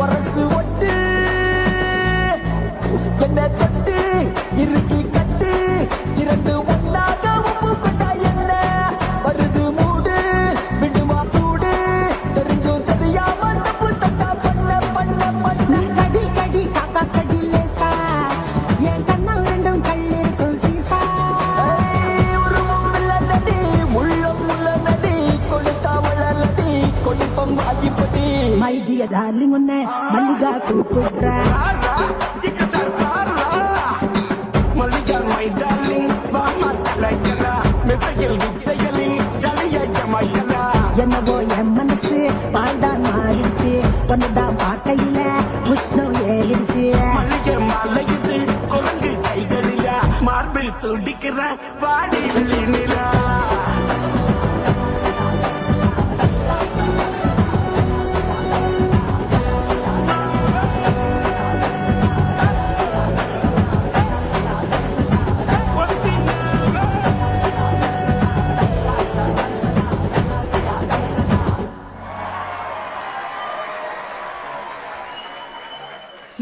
ஒரசு ஒட்டு என்ன தொட்டு இறுக்கி கட்டு இரண்டு ஒன்னாக உப்பு கொட்டா என்ன வருது மூடு விடுமா சூடு தெரிஞ்சும் தெரியாம தப்பு தட்டா பண்ண பண்ண பண்ண நீ கடி கடி காக்கா கடி லேசா என் கண்ணா ரெண்டும் கல் இருக்கும் சீசா. உருவம் இல்ல நடி உள்ளம் உள்ள நடி கொடுத்தா வளரடி கொடுப்பம் வாகிப்படி. My dear darling உன்னை மல்லிகா கூப்பிடுறா. மல்லிகா my darling வாமா தலைக்கலா மெத்தையில் வித்தைகளில் ஜலியை ஜமாய்க்கலா. என்னவோ என் மனசு பால்தான் மாறிடுச்சு ஒன்னுதான் பார்க்கையில உஷ்ணம் ஏறிடுச்சு. மல்லிகை மாலையிட்டு குரங்கு கைகளில மார்பில் சுடிக்கிற வாடி வெள்ளி நிலா.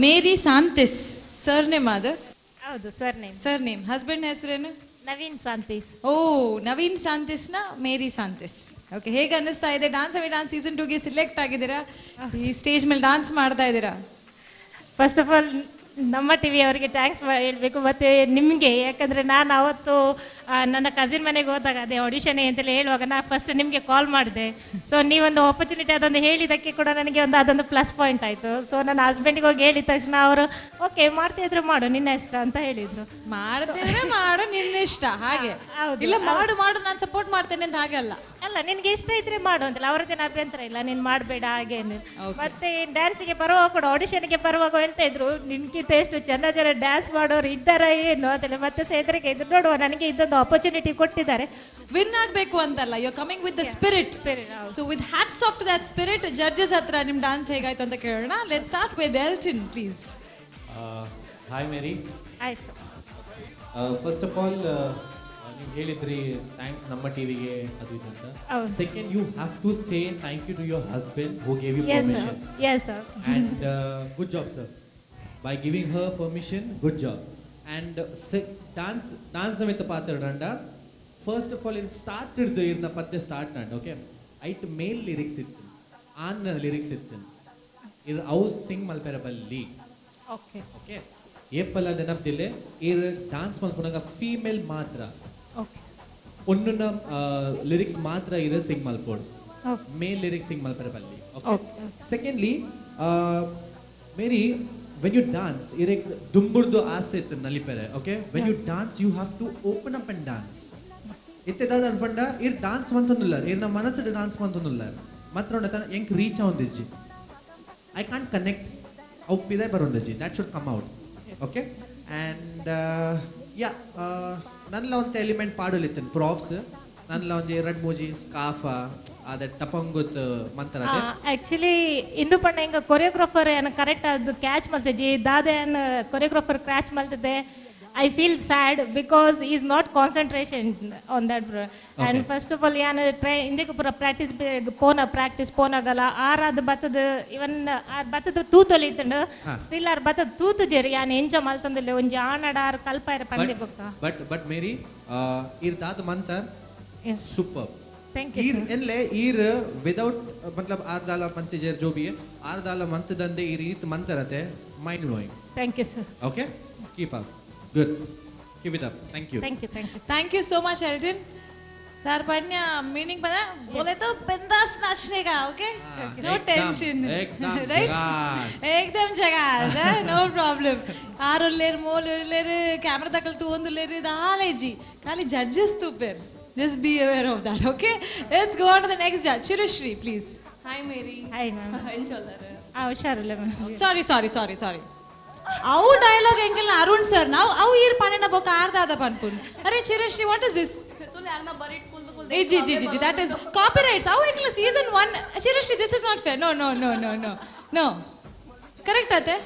ಮೇರಿ ಸಾಂತಿಸ್ ಸರ್ನೇಮ್ ಅದು? ಹೌದು, sir name. Sir name. Husband ಹೆಸರೇನು? ನವೀನ್ ಸಾಂತೀಸ್. ಓ, ನವೀನ್ ಸಾಂತಿಸ್ನ ಮೇರಿ ಸಾಂತಿಸ್. ಓಕೆ, ಹೇಗೆ ಅನ್ನಿಸ್ತಾ ಇದೆ? ಡಾನ್ಸ್ ಅವಿ ಡಾನ್ಸ್ ಸೀಸನ್ 2ಗೆ ಸೆಲೆಕ್ಟ್ ಆಗಿದ್ದೀರಾ, ಈ ಸ್ಟೇಜ್ ಮೇಲೆ ಡಾನ್ಸ್ ಮಾಡ್ತಾ ಇದ್ದೀರಾ. ಫಸ್ಟ್ ಆಫ್ ಆಲ್ ನಮ್ಮ ಟಿ ವಿ ಅವರಿಗೆ thanks ಹೇಳಬೇಕು, ಮತ್ತು ನಿಮಗೆ. ಯಾಕಂದರೆ ನಾನು ಅವತ್ತು ನನ್ನ ಕಸಿನ್ ಮನೆಗೆ ಹೋದಾಗ ಅದೇ ಆಡಿಷನ್ ಅಂತೇಳಿ ಹೇಳುವಾಗ ನಾನು ಫಸ್ಟ್ ನಿಮಗೆ ಕಾಲ್ ಮಾಡಿದೆ. ಸೊ ನೀವೊಂದು ಆಪರ್ಚುನಿಟಿ ಅದೊಂದು ಹೇಳಿದ್ದಕ್ಕೆ ಕೂಡ ನನಗೆ ಒಂದು ಅದೊಂದು ಪ್ಲಸ್ ಪಾಯಿಂಟ್ ಆಯಿತು. ಸೊ ನನ್ನ ಹಸ್ಬೆಂಡಿಗೆ ಹೋಗಿ ಹೇಳಿದ ತಕ್ಷಣ ಅವರು ಓಕೆ ಮಾಡ್ತಿದ್ರು ಮಾಡು ನಿನ್ನ ಇಷ್ಟ ಅಂತ ಹೇಳಿದರು. ಮಾಡ್ತಿದ್ರೆ ಮಾಡು ನಿನ್ನ ಇಷ್ಟ ಹಾಗೆ. ಹೌದು. ಇಲ್ಲ ಮಾಡು ಮಾಡು ನಾನು ಸಪೋರ್ಟ್ ಮಾಡ್ತೇನೆ ಅಂತ ಹಾಗೆ ಅಲ್ಲ. ಅಲ್ಲ, ನಿನಗೆ ಇಷ್ಟ ಇದ್ರೆ ಮಾಡು ಅಂತಲ್ಲ, ಅವರದ್ದೇನು ಅಭ್ಯಂತರ ಇಲ್ಲ, ನೀನು ಮಾಡಬೇಡ ಹಾಗೇನು. ಮತ್ತೆ ಡ್ಯಾನ್ಸಿಗೆ ಬರುವಾಗ ಕೂಡ ಆಡಿಷನ್ಗೆ ಬರುವಾಗ ಹೇಳ್ತಾ ಇದ್ರು ನಿನ್ಗಿಂತ ಎಷ್ಟು ಚೆಂದ ಜನ ಡ್ಯಾನ್ಸ್ ಮಾಡೋರು ಇದ್ದಾರಾ ಏನು ಅಂತೇಳಿ. ಮತ್ತೆ ಸೇದರಿಗೆ ಇದ್ರು ನೋಡುವ ನನಗೆ ಇದೊಂದು ಆಪರ್ಚುನಿಟಿ ಕೊಟ್ಟಿದ್ದಾರೆ. ವಿನ್ ಆಗಬೇಕು ಅಂತಲ್ಲ, you are coming with the spirit. So with hats off to that spirit. Judges ಹತ್ರ ನಿಮ್ಮ ಡಾನ್ಸ್ ಹೇಗಾಯ್ತು ಅಂತ ಕೇಳೋಣ. Let start with Elton please. Hi Mary. ಆಯ್ತು. ಫಸ್ಟ್ ಆಫ್ ಆಲ್ ನೀವು ಹೇಳಿದ್ರಿ thanks ನಮ್ಮ ಟಿವಿಗೆ ಅದು ಇದು ಅಂತ. ಹೌದು. Second you have to say thank you to your husband who gave you Yes, sir. Permission. Yes, sir. And good job sir by giving her permission, good job. And dance dance ನಮಿತ್ತ ಪಾತ್ರ first of ಆಲ್ ಇದು start ಹಿಡ್ದು ಇರ್ನ ಪದ್ಯ start ಅಂಡ್ okay ಐಟ್ ಮೇಲ್ lyrics ಇತ್ತು, ಆನ್ lyrics ಇತ್ತು, ಇದು ಅವು ಸಿಂಗ್ ಮಲ್ಪೆರ ಬಲ್ಲಿ. ಓಕೆ. ಓಕೆ, ಏಪಲ್ಲ ನೆನಪಿಲ್ಲ ಇರ್ ಡಾನ್ಸ್ ಮಲ್ಪುನಾಗ ಫೀಮೇಲ್ ಮಾತ್ರ ಓಕೆ ಒನ್ನುನ ಲಿರಿಕ್ಸ್ ಮಾತ್ರ ಇರ ಸಿಂಗ್ ಮಲ್ಪೋಡು, ಮೇಲ್ ಲಿರಿಕ್ಸ್ ಸಿಂಗ್ ಮಲ್ಪೆರ ಬಲ್ಲಿ. Okay. Secondly Mary, when you dance ಇರೆಗ್ ದುಂಬುರ್ದು ಆಸೆ ಇತ್ತು ನಲಿಪೆರೆ. Okay, when you dance you have to open up and dance. ಇತ್ತೆ ದಾದ ಅನ್ಪಂಡ ಇರ್ ಡಾನ್ಸ್ ಮಂತೊಂದುಲ್ಲ, ಇರ್ನ ಮನಸ್ಸು ಡಾನ್ಸ್ ಮಂತೊಂದುಲ್ಲ ಮಾತ್ರ ತನ ಎಂಕ್ ರೀಚ್ ಆವೊಂದಿಜ್ಜಿ, I can't connect ಅವು ಪಿದಾಯ್ ಬರೋಂದಿಜ್ಜಿ, that should come out. Okay. And yeah ನಲ್ಲ ಒಂದು ಎಲಿಮೆಂಟ್ ಪಾಡಲಿತ್ತೇನೆ ಪ್ರಾಪ್ಸ್. ನನ್ನ ಒಂಜಿ ರಡ್ ಮೂಜಿ ಸ್ಕಾಫ ಅದ ಟಪಂಗುತ್ ಮಂತರ. ಆಕ್ಚುಲಿ ಇಂದು ಪಂಡ ಹಿಂಗ ಕೊರಿಯೋಗ್ರಾಫರ್ ಏನ ಕರೆಕ್ಟ್ ಅದು ಕ್ಯಾಚ್ ಮಲ್ತಿಜಿ ದಾದ ಏನ್ ಕೊರಿಯೋಗ್ರಾಫರ್ ಕ್ಯಾಚ್ ಮಲ್ತಿದೆ. I feel sad because is not concentration on that. And first of all ಯಾನ್ ಟ್ರೈ ಇಂದಕ್ಕೆ ಪೂರ ಪ್ರಾಕ್ಟೀಸ್ ಪೋನ ಪ್ರಾಕ್ಟೀಸ್ ಪೋನಾಗಲ್ಲ ಆರ್ ಅದು ಬತ್ತದ ಇವನ್ ಆರ್ ಬತ್ತದ ತೂತೊಲಿ ಇತ್ತಂಡು. ಸ್ಟಿಲ್ ಆರ್ ಬತ್ತದ ತೂತು ಜೇರಿ ಯಾನ್ ಎಂಜ ಮಲ್ತೊಂದಿಲ್ಲ ಒಂಜಿ ಆನಡ ಆರ್ ಕಲ್ಪಾಯರ ಪಂದೆ ಬೊಕ್ಕ. ಬಟ್ ಬಟ್ ಮೇರಿ, ಈರ್ ದಾದ ಮಂತರ್ ಸೂಪರ್. Thank you. ಈರ್ ಎನ್ಲೆ ಈರ್ ವಿದೌಟ್ ಮತ್ಲಬ್ ಆರ್ ದಾಲ ಮಂಚೆ ಜೋ ಬಿ ಆರ್ ದಾಲ ಮಂತದಂದೆ ಈ ರೀತ್ ಮಂತರತೆ mind blowing. Thank you, sir. Okay, keep up, good, keep it up. Thank you. Thank you, thank you. Thank you so much, Elton. तार पढ़ने meaning पता बोले तो बिंदास नाचने का. Okay, no tension, right? एकदम ಜಗಾಸ್, ನೋ ಪ್ರಾಬ್ಲಮ್. ಆರ್ ಉಲ್ಲೇರು ಮೋಲ್ ಉಲ್ಲೇರು ಕ್ಯಾಮ್ರಾ ದಕ್ಕಲ್ ತೂವೊಂದುಲ್ಲೇರು ದಾಲೇಜಿ ಖಾಲಿ ಜಡ್ಜಸ್ ತೂಪೇರ್. Just be aware of that, okay? Let's go on to the next judge, Chirashree, please. Hi Mary. Hi ma'am. ಎಂಚೊಲ್ಲರು? ಆ ಹುಷಾರಿಲ್ಲ ಮ್ಯಾಮ್. ಸಾರಿ ಸಾರಿ ಸಾರಿ ಸಾರಿ, ಅವು ಡೈಲಾಗ್ ಎಂಕಲ್ನ ಅರುಣ್ ಸರ್ ನಾವು ಅವು ಈರ್ ಪನ್ನಿನ ಬೊಕ್ಕ ಆರ್ದಾದ ಪನ್ಪುನ್. ಅರೆ ಚಿರಶ್ರೀ, what is this? ತುಲೆ ಅರ್ನ ಬರಿಟ್ ಕುಲ್ದು ಕುಲ್ದು. ಏ G G G G, that is copyrights. ಅವು ಎಂಕಲ್ನ season 1. Chirashree, this is not fair. No, no, no, no, no, no. Correct ಆತೆ?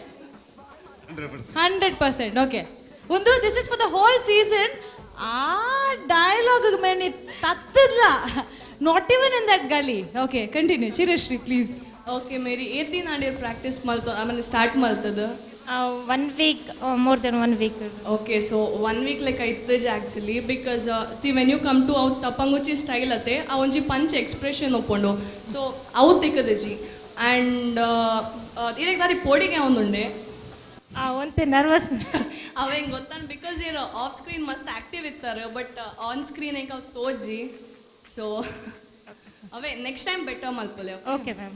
100%. ಓಕೆ, ಒಂದು this is for the whole season. ಆ dialogue ಮೇನೆ ತತ್ತಲ್ಲ, not even in that gali. Okay, continue Chirashree, please. Okay Mary, ಏತ್ ದಿನ ಆಂಡ್ practice ಮಲ್ತೊ ಆಮೇಲೆ start ಮಲ್ತದ? One week, more than one week. Okay, so one week like ಇತ್ತಜ್ actually, because see, when you come to ಅವು ತಪಂಗುಚಿ style ಅತ್ತೆ ಆ ಒಂಜಿ punch expression ಒಪ್ಪೊಂಡು ಸೊ ಅವು ತಿಕ್ಕದಜಿ. And ಇರೆಗ್ ದಾದಿ ಪೋಡಿಗೆ ಒಂದುಂಡೆ. ಒಂತೆ ನರ್ವಸ್ನೆಸ್. ಅವ ಹೆಂಗೆ ಗೊತ್ತಾನ because ಇರ್ ಆಫ್ ಸ್ಕ್ರೀನ್ ಮಸ್ತ್ ಆ್ಯಕ್ಟಿವ್ ಇತ್ತಾರೆ, ಬಟ್ ಆನ್ ಸ್ಕ್ರೀನ್ ಹೆಂಗೆ ಅವು ತೋಜಿ. ಸೊ ಅವೇ ನೆಕ್ಸ್ಟ್ ಟೈಮ್ ಬೆಟರ್ ಮಲ್ಪೊಲೆ. Okay ma'am.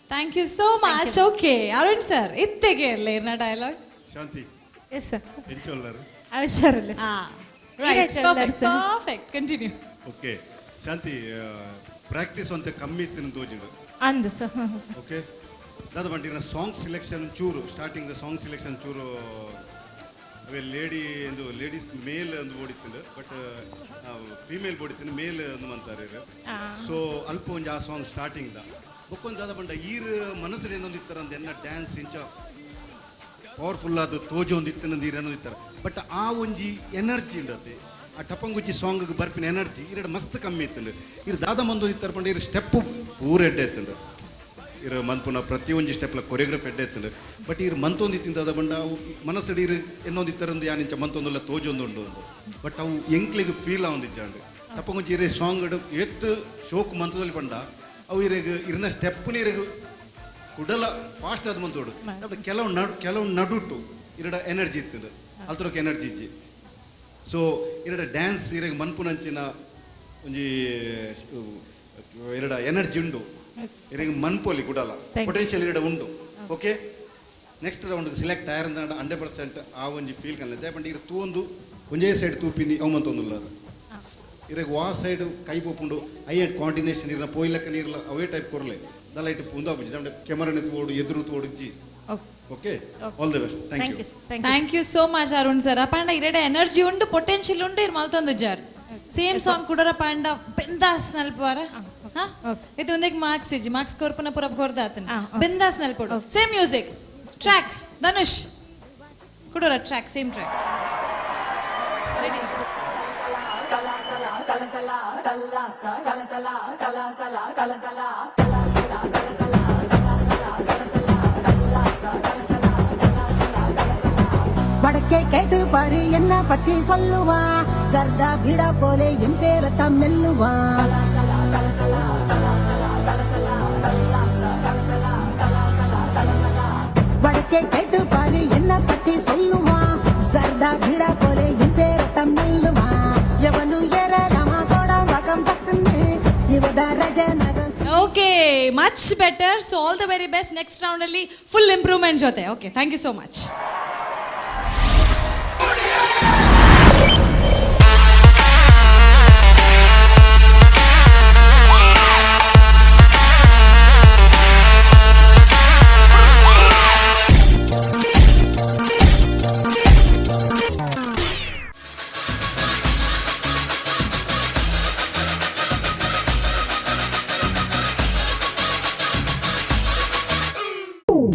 Thank you so much. Okay Arun sir, ಇತ್ತೆಗೆ ಇರಲಿ ಇರ್ನ ಡೈಲಾಗ್. ಶಾಂತಿ. Yes sir. ಎಂಚೊಲ್ಲರು? ಹುಷಾರಿಲ್ಲ. Right, perfect, perfect, continue. Okay Shanti, practice ಅಂತ ಕಮ್ಮಿ ಇತ್ತಿನ ತೋಜಿಂಡು. ಅಂದು ಸರ್. ಓಕೆ, ದಾದ ಬಂಟಿನ ಸಾಂಗ್ ಸೆಲೆಕ್ಷನ್ ಚೂರು ಸ್ಟಾರ್ಟಿಂಗ್ ಸಾಂಗ್ ಸೆಲೆಕ್ಷನ್ ಚೂರು ಅವೇ ಲೇಡಿ ಒಂದು ಲೇಡೀಸ್ ಮೇಲ್ ಒಂದು ಬೋಡಿತ್ತಂಡು, ಬಟ್ ಫೀಮೇಲ್ ಬೋಡಿತ್ತಂಡು ಮೇಲ್ ಒಂದು ಅಂತಾರೆ. ಸೊ ಅಲ್ಪ ಒಂಜಿ ಆ ಸಾಂಗ್ ಸ್ಟಾರ್ಟಿಂಗ್ the ಬೊಕ್ಕೊಂದು ದಾದ ಬಂಡ ಈರ್ ಮನಸ್ಸು ಏನೊಂದು ಇತ್ತರ ಅಂದ್ ಎನ್ನ ಡ್ಯಾನ್ಸ್ ಇಂಚ ಪವರ್ಫುಲ್ ಆದ ತೋಜು ಒಂದು ಇತ್ತನಂದು ಈರ್ ಏನೊಂದು ಇತ್ತಾರೆ. ಬಟ್ ಆ ಒಂಜಿ ಎನರ್ಜಿ ಉಂಡತೆ ಆ ಟಪಂಗುಚ್ಚಿ ಸಾಂಗ್ ಬರ್ಪಿನ ಎನರ್ಜಿ ಇರಡು ಮಸ್ತ್ ಕಮ್ಮಿ ಇತ್ತಂಡು. ಇರು ದಾದ ಮಂದು ಇತ್ತಾರೆ ಪಂಡ ಇರು ಸ್ಟೆಪ್ಪು ಪೂರ ಎಡ್ಡೆ ಇತ್ತಂಡು. ಇರು ಮನ್ಪುನ ಪ್ರತಿಯೊಂಜಿ ಸ್ಟೆಪ್ಲ ಕೊರಿಯೋಗ್ರಫಿ ಎಡ್ಡೆ ಇತ್ತಂಡು. ಬಟ್ ಇರು ಮಂತೊಂದು ಇತ್ತಿಂದ ದಾದ ಬಂಡ ಅವು ಮನಸ್ಸಡಿ ಇರು ಎನ್ನೊಂದು ಇತ್ತರಂದು ಯಾನಿಂಚ ಮಂತೊಂದುಲ್ಲ ತೋಜೊಂದು ಉಂಡು ಒಂದು. ಬಟ್ ಅವು ಎಂಕ್ಲಿಗೆ ಫೀಲ್ ಆವೊಂದಿಜ್ಜಾಂಡು ಟಪಂಗುಚ್ಚಿ ಇರೇ ಸಾಂಗ್ ಎತ್ತು ಶೋಕ್ ಮಂತದಲ್ಲಿ ಪಂಡ ಅವು ಇರೆಗ್ ಇರಿನ ಸ್ಟೆಪ್ನ ಇರೆಗ್ ಕುಡಲ ಫಾಸ್ಟ್ ಆದ ಮಂತೋಡು. ಬಟ್ ಕೆಲವು ನಡುಟು ಇರಡ ಎನರ್ಜಿ ಇತ್ತಂಡು, ಅಲ್ತರಕ್ಕೆ ಎನರ್ಜಿ ಇಜ್ಜಿ. ಸೊ ಇರಡ ಡ್ಯಾನ್ಸ್ ಇರೆಗ್ ಮನ್ಪುನಂಚಿನ ಒಂಜಿ ಇರಡ ಎನರ್ಜಿ ಉಂಡು, ಇರೆಗ್ ಮನ್ಪೊಲಿ ಕುಡಲ ಪೊಟೆನ್ಷಿಯಲ್ ಇರಡ ಉಂಡು. ಓಕೆ, ನೆಕ್ಸ್ಟ್ ರೌಂಡ್ ಸೆಲೆಕ್ಟ್ ಆಯರಂದ 100% ಆ ಒಂಜಿ ಫೀಲ್ ಕಲ್ಲ ಪಂಡ ಇರ ತೂಂದು ಒಂಜೇ ಸೈಡ್ ತೂಪಿನಿ ಅವು ಮಂತೊಂದುಲ್ಲ. ಇರೆಗ್ ವಾ ಸೈಡ್ ಕೈ ಪೋಪುಂಡು I and coordination ಇರ್ನ ಪೋಯ್ಲಕ್ಕ ನೀರ್ಲ ಅವೇ ಟೈಪ್ ಕೊರ್ಲೆ ದಲ ಇಟ್ಟು ಪುಂದಾಪುಜಿ ನಮ್ಮ ಕೆಮರನೆ ತೋಡು ಎದುರು ತೋಡು ಇಜ್ಜಿ. Okay, all the best. Thank you. Thank you so much Arun sir. ಪಂಡ ಇರೆಡೆ ಎನರ್ಜಿ ಉಂಡು, ಪೊಟೆನ್ಷಿಯಲ್ ಉಂಡು, ಇರ್ ಮಲ್ತೊಂದು ಜಾರ್ ಸೇಮ್ ಸಾಂಗ್ ಕುಡರ ಪಂಡ ಬಿಂದಾಸ್ ನಲ್ಪವಾರ ಇದು ಒಂದಕ್ಕೆ ಮಾರ್ಕ್ಸ್ ಇಜ್ಜಿ, ಮಾರ್ಕ್ಸ್ ಕೊರ್ಪುನ ಪುರ ಕೊರ್ದಾತನ ಬಿಂದಾಸ್ ನಲ್ಪೋಡು. ಸೇಮ್ ಮ್ಯೂಸಿಕ್ ಟ್ರ್ಯಾಕ್ ಧನುಷ್ ಕುಡೋರ ಟ್ರ್ಯಾಕ್, ಸೇಮ್ ಟ್ರ್ಯಾಕ್. வடக்கே கேட்டு பாரு என்ன பத்தி சொல்லுவா, சர்தா பீடா போலே என் பேரத்தான் மெல்லுவா. வடக்கே கேட்டு பாரு என்ன பத்தி சொல்லுவா, சர்தா பீடா போலே என் பேரத்தான் மெல்லுவா. எவனும் ஏறலாமா கோடாம்பாக்கம் பசுன்னு இவதா ரஜநகம். Okay, much better. So all the very best. Next round ಅಲ್ಲಿ ಫುಲ್ ಇಂಪ್ರೂವ್ಮೆಂಟ್ ಜೊತೆ. Okay, thank you so much. Welcome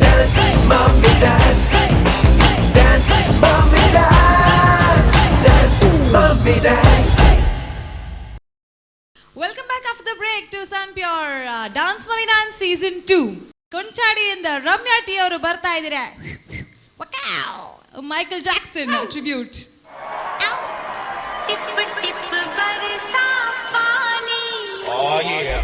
back after the break to Sun Pure Dance Mummy Dance season 2. ಕೊಂಚಾಡಿಯಿಂದ ರಮ್ಯಾ T ಅವರು ಬರ್ತಾ ಇದ್ದಾರೆ. Michael Jackson tribute. Oh yeah.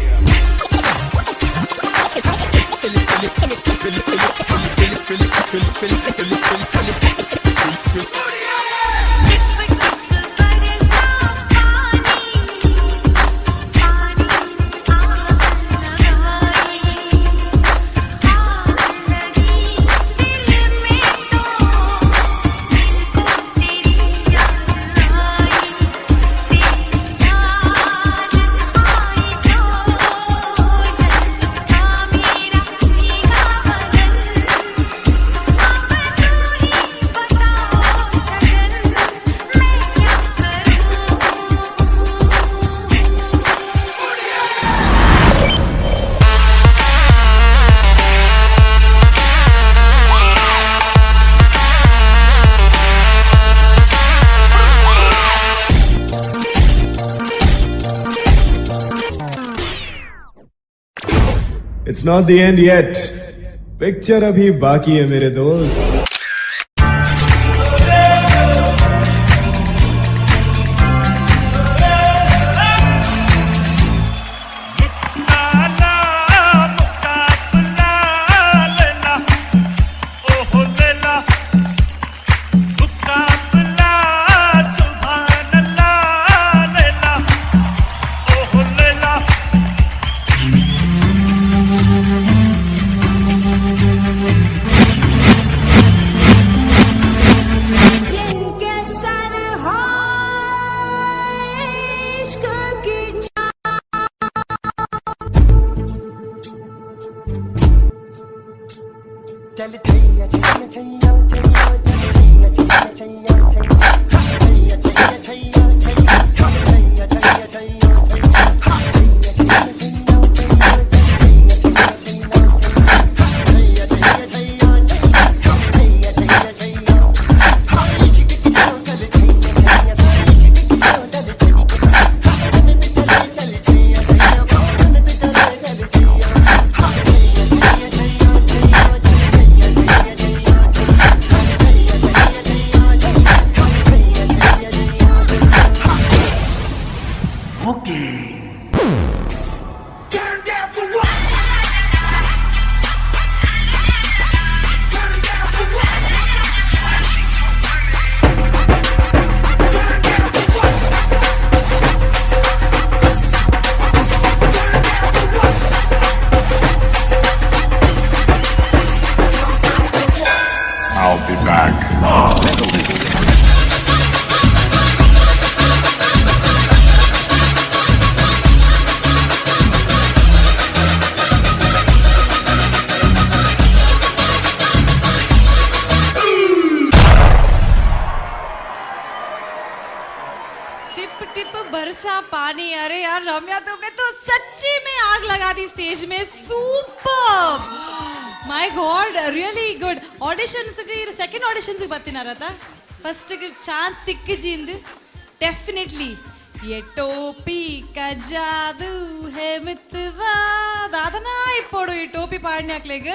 It's not the end yet. Picture अभी बाकी है मेरे दोस्त. जिनके सर हो इश्क की. चल छैया छैया छैया छैया, चल छैया छैया छैया छैया, छैया छैया छैया छैया, छैया छैया छैया छैया, छैया छैया छैया छैया, छैया छैया छैया छैया, छैया छैया छैया, इश्क की चल छैया छैया, इश्क की चल छैया, चल चल छैया छैया, चल चल छैया, Chaiyya Chaiyya Chaiyya Chaiyya, Chaiyya Chaiyya Chaiyya Chaiyya Chaiyya. Okay. Turn down for what? Turn down for what? Turn down for what? Turn down for what? I'll be back. Tip tip बरसा पानी. अरे यार रम्या, तुमने तो सच्ची में आग लगा दी स्टेज में. Super, my God, really good. Auditions second auditions ಬತ್ತಿನಾರತ first chance ತಿಕ್ಕಿಜಿಂದು. ಡೆಫಿನೆಟ್ಲಿ ये टोपी का जादू है मितवा ದಾದನಾ ಇಪ್ಪೋಡು ಈ ಟೋಪಿ ಪಾಡಿನಾಕ್ಲೆಗ್.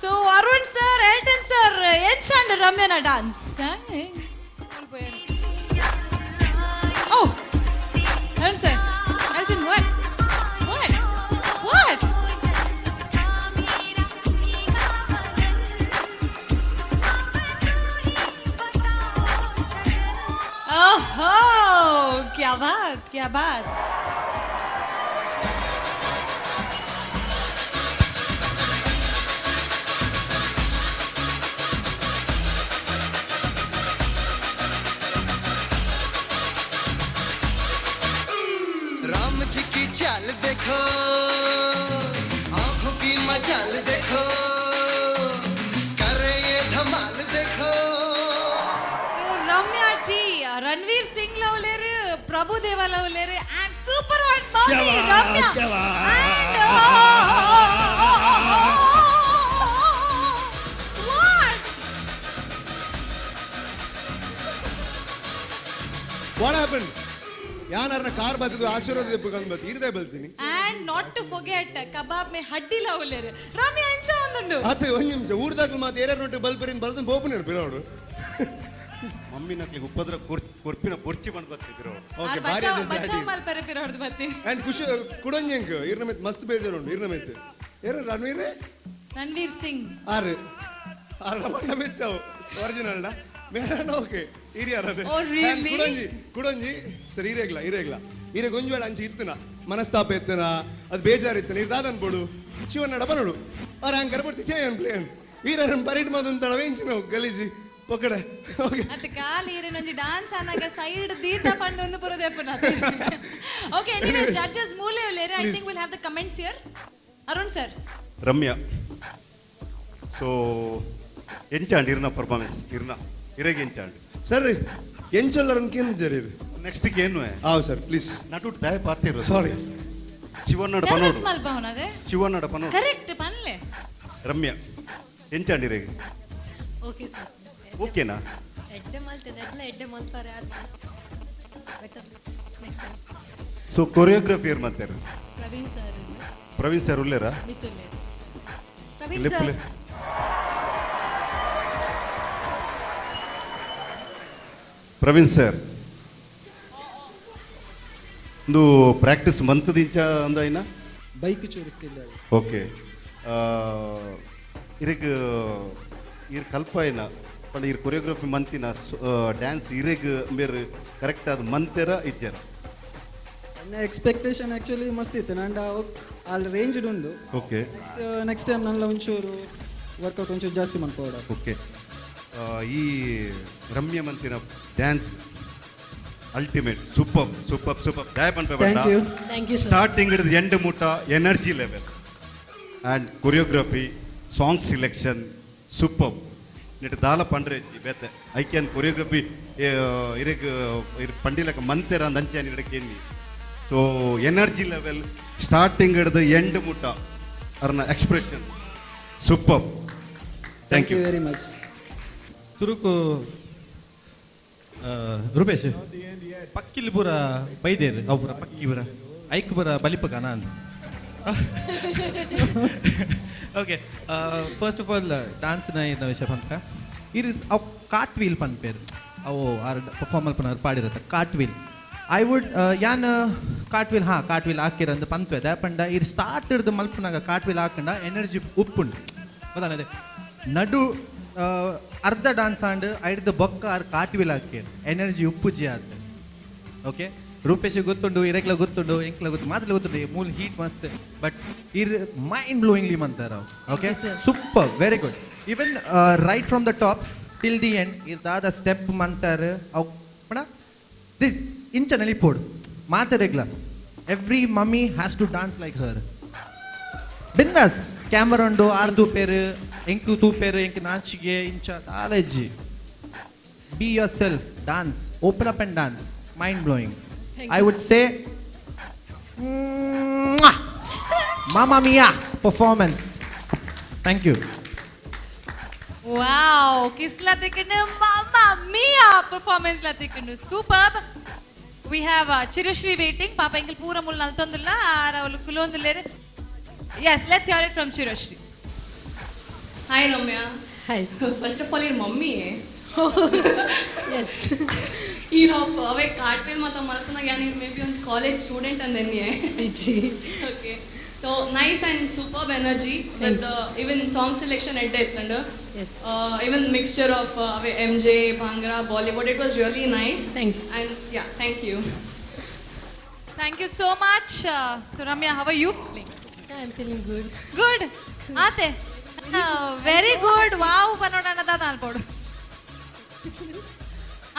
ಸೊ ಅರುಣ್ ಸರ್, ಎಲ್ಟನ್ ಸರ್, ಎಂಚಾಂಡ್ ರಮ್ಯನ dance? Oh, Arun sir, Elton, what what what? ओहो, क्या बात, क्या बात. राम जी की चाल देखो, आंखों की मचाल देखो, करे ये धमाल देखो. ಸೊ ರಮ್ಯಾ ಟಿ, ರಣವೀರ್ ಸಿಂಗ್ ಲವ್ಲೇರು, ಪ್ರಭು ದೇವ ಲವ್ಲೇರು and super hot mummy Ramya. And What happen? ಯಾನಾರನ ಕಾರ್ ಬತ್ತಿದ್ದು ಆಶೀರ್ವಾದ ದೆಪ್ಪು ಬತ್ತಿ ಇರದೇ ಬಲ್ತೀನಿ. And not to forget kebab May ಹಡ್ಡಿ ಲಾವುಲ್ಲೇರು Ramya ಎಂಚ ಒಂದುಂಡು. ಆತ ಒಂದ್ ನಿಮಿಷ ಊರ್ದಾಗ್ಲು ಮಾತು ಏರ್ಯಾರ ನೋಟು ಬಲ್ಪರಿನ್ ಬಲ್ದು ಬೋಪುನೇರು ಬಿರೋಡು. ಮಮ್ಮಿ ನಕ್ಲಿಗೆ ಉಪದ್ರ ಕೊರ್ಪಿನ ಬೊರ್ಚಿ ಬಂದು ಬತ್ತಿ ಬಿರೋಡು. ಓಕೆ, ಬಾರಿ ಬಚಾವ್ ಮಲ್ಪರೆ ಪಿರೋಡ್ದು ಬತ್ತಿ. ಅಂಡ್ ಖುಷಿ ಕುಡೊಂಜೆಂಕ್ ಇರ್ನ ಮೆತ್ ಮಸ್ತ್ ಬೇಜಾರು ಉಂಡು ಇರ್ನ ಮೆತ್. ಏರ ರಣವೀರ್? ರಣವೀರ್ ಸಿಂಗ್. ಆರು ಆರು ಬಣ್ಣ ಮೆಚ್ಚಾವು ಒರಿಜಿನಲ್ ನಾ ಮೇರನ ಓಕೆ ಹಿರಿಯರದೆ. Oh, really? ಕುಡೊಂಜಿ ಕುಡೊಂಜಿ ಸರ್ ಇರೇಗ್ಲ ಇರೇಗ್ಲ ಇರೇ ಗೊಂಜುವೇಳ ಅಂಚೆ ಇತ್ತನ ಮನಸ್ತಾಪ ಇತ್ತನ ಅದು ಬೇಜಾರು ಇತ್ತನ ಇರ್ ದಾದನ್ ಬೋಡು ಶಿವನ ಬರೋಡು ಅವ್ರ ಹಂಗೆ ಕರ್ಬಿಡ್ತಿ ಸೇನ್ ಪ್ಲೇನ್ ಈರನ್ ಬರಿಟ್ ಮಾದಂತಳವೆ ಇಂಚಿನ ಗಲೀಜಿ ಪೊಕ್ಕಡೆ. ಓಕೆ ಅತ್ತ ಕಾಲಿ ಈರೆನೊಂಜಿ ಡಾನ್ಸ್ ಆನಾಗ ಸೈಡ್ ದೀತ ಪಂಡ ಒಂದು ಪುರ ದೆಪ್ಪುನ. ಓಕೆ, ಎನಿವೇ ಜಡ್ಜಸ್ ಮೂಲೆ ಉಲ್ಲೇರೆ. I think will have the comments here. Arun sir. Ramya, so ಎಂಚಾಂಡ್ ಇರ್ನ ಪರ್ಫಾರ್ಮೆನ್ಸ್ ಇರ್ನ ಇರೆಗೆ ಎಂಚಾಂಡ್ ಸರ್ ಎಂಚೊಲ್ಲರನ್ ಕೇಂದ್ರ ಜರಿ ನೆಕ್ಸ್ಟ್ ಏನು ಹಾಂ ಸರ್ ಪ್ಲೀಸ್ ನಟುಟ್ ದಾಯ ಪಾರ್ತಿ. ಸಾರಿ. ಶಿವನ್ನಡ ನರ್ವಸ್ ಪನೋಡು ಮಲ್ಪವನದೆ ಶಿವನ್ನಡ ಪನೋಡು. ಕರೆಕ್ಟ್ ಪನ್ಲೆ. ರಮ್ಯಾ ಎಂಚಾಂಡ್ ಇರೆಗೆ? Okay sir. ಓಕೆನಾ? ಎಡ್ಡೆ ಮಲ್ತೇನೆ ಎಡ್ಲ ಎಡ್ಡೆ ಮಲ್ಪಾರೆ ಅದು better next time. So choreography ಏರ್ ಮಾಡ್ತಾರೆ? ಪ್ರವೀಣ್ ಸರ್. ಪ್ರವೀಣ್ ಸರ್ ಉಲ್ಲೇರಾ? ಮಿತ್ತುಲ್ಲೇರು ಪ್ರವೀಣ್ ಸರ್. ಪ್ರವೀಣ್ ಸರ್ ಒಂದು ಪ್ರಾಕ್ಟೀಸ್ ಮಂತದಿಂಚ ಅಂದಾಯಿನ? ಬೈಕ್ ಚೂರಿಸ್ತಿಲ್ಲ. ಓಕೆ, ಇರೆಗ್ ಇರ್ ಕಲ್ಪಾಯಿನ ಪಂಡ ಇರ್ ಕೊರಿಯೋಗ್ರಫಿ ಮಂತಿನ ಡ್ಯಾನ್ಸ್ ಇರೆಗ್ ಮೇರ್ ಕರೆಕ್ಟ್ ಆದ ಮಂತೆರ ಇಜ್ಜರ? ನನ್ನ ಎಕ್ಸ್ಪೆಕ್ಟೇಷನ್ ಆ್ಯಕ್ಚುಲಿ ಮಸ್ತ್ ಇತ್ತು ನಂಡ ಅಲ್ಲಿ ರೇಂಜ್ ಉಂಡು. ಓಕೆ, ನೆಕ್ಸ್ಟ್ ಟೈಮ್ ನನ್ನ ಒಂಚೂರು ವರ್ಕೌಟ್ ಒಂಚೂರು ಜಾಸ್ತಿ ಮಾಡ್ಕೋಡ. ಓಕೆ, ಈ ರಮ್ಯ ಮಂತಿನ dance ultimate, super super super. ದಾಯ ಪನ್ಪೆ. Thank you. Thank you sir. Starting ಹಿಡಿದು ಎಂಡ್ ಮುಟ್ಟ energy level and choreography, song selection super. ನೆಟ್ ದಾಲ ಪಂಡ್ರೆ ಬೇತೆ I can choreography ಇರೆಗ್ ಇರ್ ಪಂಡಿಲಕ ಮಂತೆರ ಅಂದ್ ಅಂಚೆ ಇಡಕ್ಕೆ. ಸೊ ಎನರ್ಜಿ ಲೆವೆಲ್ ಸ್ಟಾರ್ಟಿಂಗ್ ಹಿಡಿದು ಎಂಡ್ ಮುಟ್ಟ ಅರ್ನ expression super. Thank you very much. ಸುರುಕು ರೂಪೇಶ್ ಪಕ್ಕಿಲ್ ಪೂರ ಬೈದೇರು ಅವು ಪೂರ ಪಕ್ಕಿ ಪೂರ ಐಕ್ ಪೂರ ಬಲಿಪಕನ ಅಂತ. ಓಕೆ, ಫಸ್ಟ್ ಆಫ್ ಆಲ್ ಡಾನ್ಸ್ನ ಇನ್ನ ವಿಷಯ ಪನ್ಪ ಇರ್ ಅವು ಕಾಟ್ ವೀಲ್ ಪನ್ಪೇರು ಅವು ಆರ್ ಪರ್ಫಾರ್ಮ್ ಮಲ್ಪನ ಪಾಡಿರತ್ತೆ ಕಾಟ್ ವೀಲ್. I would ಯಾನ್ ಕಾಟ್ ವೀಲ್ ಹಾಂ ಕಾಟ್ ವೀಲ್ ಹಾಕಿರಂದು ಪನ್ಪೆದ ಪಂಡ ಇರ್ ಸ್ಟಾರ್ಟ್ ಹಿಡ್ದು ಮಲ್ಪನಾಗ ಕಾಟ್ ವೀಲ್ ಹಾಕಂಡ ಎನರ್ಜಿ ಉಪ್ಪುಂಡು ಗೊತ್ತಾನದೆ. ನಡು ಅರ್ಧ ಡಾನ್ಸ್ ಆಂಡ್ ಐಡ್ದು ಬೊಕ್ಕ ಆರ್ ಕಾಟ್ ವೀಲ್ ಹಾಕಿ ಎನರ್ಜಿ ಉಪ್ಪುಜಿ ಆತ. ಓಕೆ, ರೂಪೇಶ್ ಗೊತ್ತುಂಡು, ಇರೆಕ್ಲ ಗೊತ್ತುಂಡು, ಎಂಕ್ಲ ಗೊತ್ತು, ಮಾತ್ರ ಗೊತ್ತುಂಡು ಮೂಲ ಹೀಟ್ ಮಸ್ತ್ ಬಟ್ ಇರ್ mind ಬ್ಲೋಯಿಂಗ್ಲಿ ಮಂತಾರ. Okay, super, very good. Even right from the top till the end ಇರ್ ದಾದ ಸ್ಟೆಪ್ ಮಂತಾರ ಅವು ಪಣ this ಇಂಚ ನಲಿಪೋಡು ಮಾತೆರೆಗ್ಲ. Every mummy has to dance like her. ಬಿಂದಾಸ್ ಕ್ಯಾಮರಾ ಉಂಡು ಆರ್ ತೂಪೇರು ಎಂಕು ತೂಪೇರು ಎಂಕು ನಾಚಿಗೆ ಇಂಚ ದಾಲಜ್ಜಿ. Be yourself, dance, open up and dance. Mind blowing. I would say mamma mia performance. Thank you. Wow, ಕಿಸ್ಲಾ ತಿಕ್ಕಂಡು ಮಾಮಾ ಮಿಯಾ ಪರ್ಫಾರ್ಮೆನ್ಸ್ ಲಾ ತಿಕ್ಕಂಡು super. We have Chirashree waiting. ಪಾಪ ಎಂಕಲ್ ಪೂರ ಮುಲ್ ನಲ್ತೊಂದುಲ್ಲ ಆರ್ ಅವಳು ಕುಲೊಂದುಲ್ಲೇರು. Yes, let's hear it from Chirashree. Hi Ramya. Hi. First of all your mummy. Yes. ಈ ಆಫ್ ಅವೇ ಕಾಟ್ವೇಲ್ ಮತ್ತು ಮಲ್ಪನಾಗ ಯಾನ್ ಮೇ ಬಿ ಒಂದು ಕಾಲೇಜ್ ಸ್ಟೂಡೆಂಟ್ ಅಂದೆನ್ಯೆ. Okay, so nice and superb energy with even song selection ಎಡ್ಡೆ ಇತ್ತಂಡು. ಇವನ್ ಮಿಕ್ಸ್ಚರ್ ಆಫ್ ಅವೇ M J, bhangra, Bollywood, it was really nice. Thank you. And yeah, thank you. Thank you so much. So Ramya, how are you feeling? I am feeling good. Good ಆತೆ, very good. ವಾವ್ ಪನ್ನೋಡ ದಾದ ಅನ್ಪೋಡು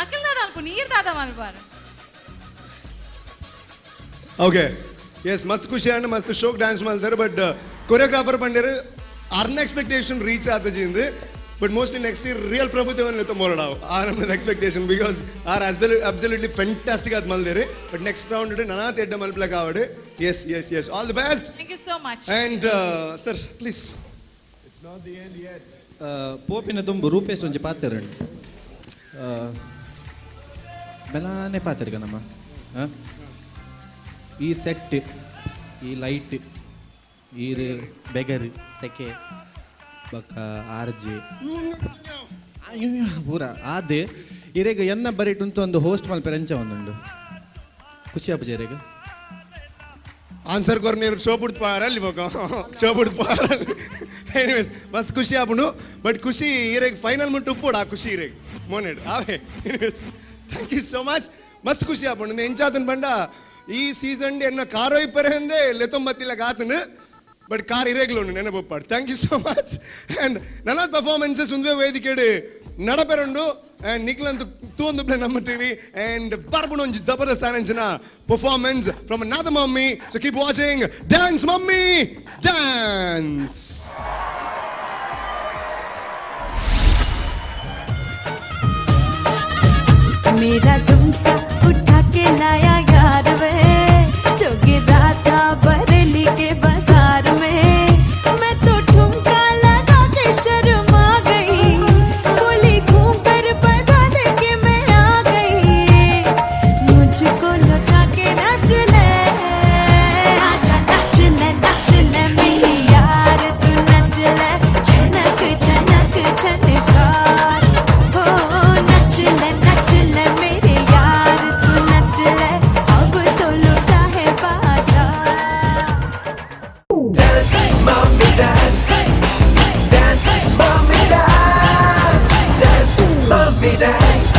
ಅಖಿಲ್ ದಾದ ಅನ್ಪು ನೀರ್ ದಾದ ಮಲ್ಪಾರು. Okay, S, ಮಸ್ತ್ ಖುಷಿ and ಮಸ್ತ್ ಶೋಕ್ dance ಮಾಡ್ತಾರೆ. ಬಟ್ ಕೊರಿಯೋಗ್ರಾಫರ್ ಪಂಡೇರು ಅರ್ನ ಎಕ್ಸ್ಪೆಕ್ಟೇಷನ್ ರೀಚ್ ಆತಜಿಂದು. But mostly next year real ಪ್ರಭುದೇವನ್ ಮೋರಡಾವ್ are ನಮ್ಮದು expectation because are absolutely fantastic ಆದ್ ಮಲ್ದೇರಿ. ಬಟ್ ನೆಕ್ಸ್ಟ್ ರೌಂಡ್ ನನಾತ್ ಎಡ್ಡ ಮಲ್ಪ್ಲಕ್ ಆವಡು. Yes yes yes, all the best. Thank you so much. And sir please. It's not the end yet. ಪೋಪಿನ ದುಂಬು ರೂಪೇಶ್ ಒಂಜಿ ಪಾತೆರಂಡು. ಬೆಲಾನೆ ಪಾತೆರ್ಗ ನಮ್ಮ ಈ ಸೆಟ್, ಈ ಲೈಟ್, ಈರು ಬೆಗರ್ ಸೆಕೆ ಬೊಕ್ಕ ಆರ್ಜೆ ಪೂರ ಆದ್ ಇರೆಗ್ ಎನ್ನ ಬರಿಟುಂತು ಒಂದು ಹೋಸ್ಟ್ ಮಲ್ಪೆರೆ ಎಂಚ ಒಂದುಂಡು ಖುಷಿ ಆಪುಜ ಇರೆಗ್? ಆನ್ಸರ್ ಕೊರ್ ನೀರು ಶೋ ಬಿಡ್ತು ಪಾರಲ್ಲಿ ಬೊಕ ಶೋ ಬಿಡ್ತು ಪಾರಲ್ಲಿ. ಎನಿವೇಸ್, ಮಸ್ತ್ ಖುಷಿ ಆಪುಂಡು. ಬಟ್ ಖುಷಿ ಇರೆಗ್ ಫೈನಲ್ ಮುಟ್ಟು ಉಪ್ಪೋಡು ಆ ಖುಷಿ ಇರೆಗ್ ಮೋನೆಡ್ ಆವೆ. Anyways, thank you so much. ಮಸ್ತ್ ಖುಷಿ ಆಪುಂಡು. ಎಂಚಾತನ್ ಪಂಡ ಈ ಸೀಸನ್ ಎನ್ನ ಕಾರೋ ಇಪ್ಪರೆ ಲೆತ್ತೊಂಬತ್ತಿಲ್ಲ ಗಾತನು, ಬಟ್ ಕಾರ್ ಇರೇಗ್ಲು ನೆನಪಪ್ಪಾಡು. Thank you so much. And ನನ್ನ ಪರ್ಫಾರ್ಮೆನ್ಸಸ್ ಒಂದೇ ವೇದಿಕೆಡು ನಡಪೆರುಂಡು. ಆ್ಯಂಡ್ ನಿಕ್ಲಂತು ತೂಂದುಪ್ಲೆ ನಮ್ಮ ಟಿವಿ ಆ್ಯಂಡ್ ಬರ್ಬುಣ ಒಂಜಿ ದಬರ ಸಾರಂಜನ performance from another mummy. So keep watching Dance Mummy Dance. मेरा झुमका उठा के लाया यार वे, जो गिरा था बरेली के बाजार में। मैं तो ठुमका लगा के शर्मा गई, बोली घूम कर बजा दे के मैं आ गई। मुझको लौटा के नाच ले, आजा नाच ले नाच ले मेरी यार तू नाच ले, झनक झनक झनकार हो, नाच ले नाच ले मेरे यार तू नाच ले, अब तो लुटा है बाजार। Dance, mommy, dance. Dance, mommy, dance. Dance, mommy, dance.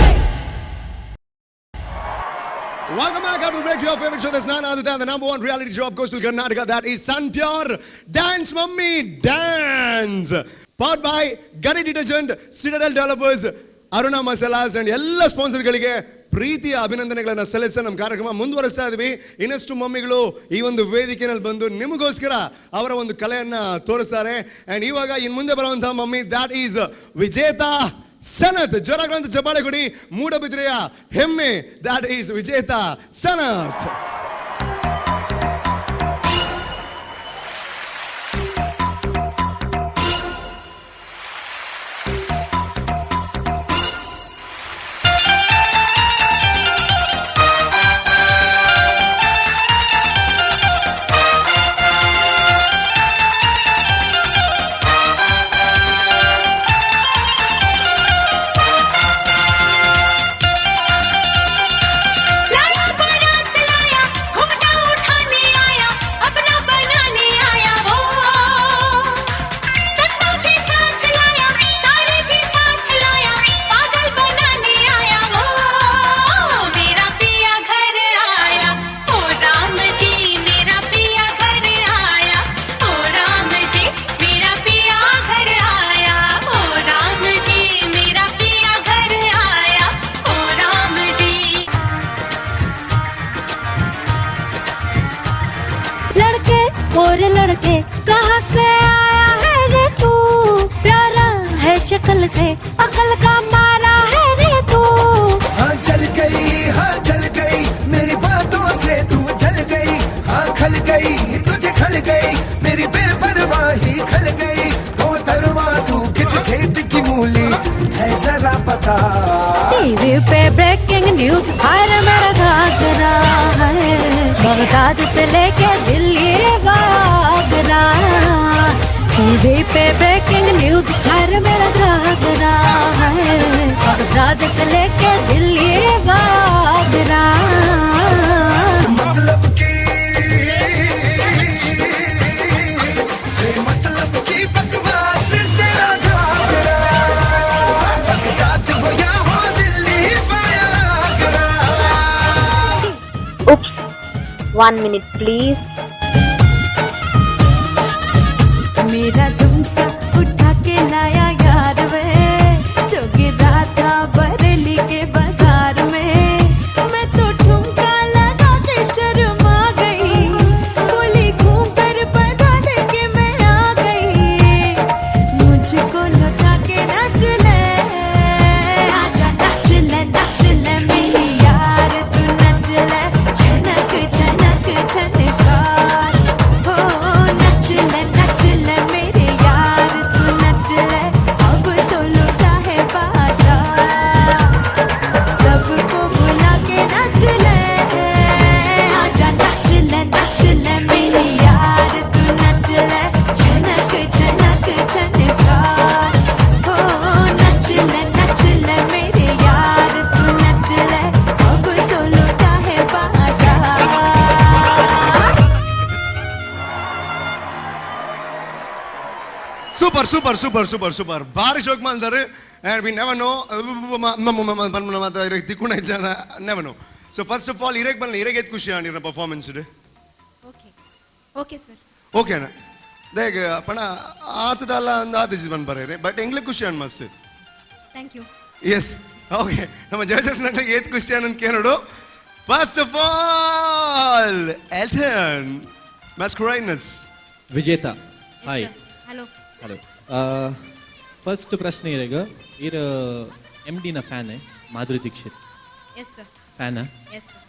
Welcome back after the break to your favorite show. That's none other than the number one reality show of Coastal Karnataka. That is Sun Pure Dance Mummy Dance. Powered by Gadi Detergent, Citadel Developers, Aruna Masalas and ಎಲ್ಲ ಸ್ಪಾನ್ಸರ್ಗಳಿಗೆ ಪ್ರೀತಿಯ ಅಭಿನಂದನೆಗಳನ್ನು ಸಲ್ಲಿಸ ನಮ್ಮ ಕಾರ್ಯಕ್ರಮ ಮುಂದುವರಿಸ್ತಾ ಇದ್ವಿ. ಇನ್ನಷ್ಟು ಮಮ್ಮಿಗಳು ಈ ಒಂದು ವೇದಿಕೆಯಲ್ಲಿ ಬಂದು ನಿಮಗೋಸ್ಕರ ಅವರ ಒಂದು ಕಲೆಯನ್ನ ತೋರಿಸ್ತಾರೆ. ಆ್ಯಂಡ್ ಇವಾಗ ಇನ್ನು ಮುಂದೆ ಬರುವಂತಹ ಮಮ್ಮಿ, that is ವಿಜೇತಾ ಸನತ್. ಜೋರಾಗಿರುವಂತ ಚಪ್ಪಾಳೆ ಕೊಡಿ. ಮೂಡಬಿದ್ರೆಯ ಹೆಮ್ಮೆ, that is ವಿಜೇತಾ ಸನತ್. लाया बारात लाया, घूंघटा उठाने आया, अपना बनाने आया वो। चंदा भी साथ लाया, तारे भी साथ लाया, पागल बनाने आया वो। मेरा पिया घर आया, ओ राम जी मेरा पिया घर आया, ओ राम जी मेरा पिया घर आया, ओ राम जी मेरा पिया घर आया, ओ राम जी। लड़के और लड़के कहाँ से आया है रे तू, प्यारा है शक्ल से अकल का मारा है रे तू। हाँ जल गई, हाँ जल गई, मेरी बातों से तू जल गई, हाँ खल गई तुझे खल गई, मेरी बेपरवाही खल गई। ओ तरुआ तू किस खेत की मूली है जरा पता। टीवी पे ब्रेकिंग न्यूज हर मेरा घाघरा है, बगदाद से लेके दिल्ली आगरा। टीवी पे ब्रेकिंग न्यूज हर मेरा घाघरा है, बगदाद से लेके दिल्ली आगरा। मतलब की मतलब की बकवास तेरा घाघरा, बगदाद हो या हो दिल्ली पाया आगरा। Oops, 1 minute please. मेरा झुमका उठा के लाया यार वे, जो गिरा था बरेली के बाजार में। मैं तो ठुमका लगा के शर्मा गई, बोली घूम कर बजा दे के मैं आ गई। मुझको लौटा के नाच ले, आजा नाच ले नाच ले मेरी यार तू नाच ले, झनक झनक झनकार हो, नाच ले नाच ले मेरे। Super super super super super ಬಾರಿ ಶೋಕ್ ಮಾಡ್ತಾರೆ. And we never know ತಿಕ್ಕುಣ ಇಜ್ಜಾನ never know. So first of all ಇರೇಗ್ ಬನ್ನಿ, ಇರೇಗ್ ಎತ್ ಖುಷಿ ಆಂಡ್ ಇರ್ನ ಪರ್ಫಾರ್ಮೆನ್ಸ್ ಇದೆ. Okay okay sir. ಓಕೆನಾ ದೇಗ ಪಣ ಆತದಲ್ಲ ಒಂದು ಆತಿಜಿ ಬಂದು ಬರೀರಿ, ಬಟ್ ಎಂಗ್ಲೆ ಖುಷಿ ಅನ್ ಮಸ್ತ್. Thank you. S okay, ನಮ್ಮ ಜಡ್ಜಸ್ ನಟ್ಲಿಗೆ ಏತ್ ಖುಷಿ ಅಂತ ಕೇಳೋಡು. First of all Elton Mascarenhas. Vijetha, hi. Hello. Hello. First ಪ್ರಶ್ನೆ ಇರೇಗ, ಇರ ಎಮ್ ಡಿನ fan Madhuri Dixit? Yes sir. ಫ್ಯಾನಾ? Yes sir.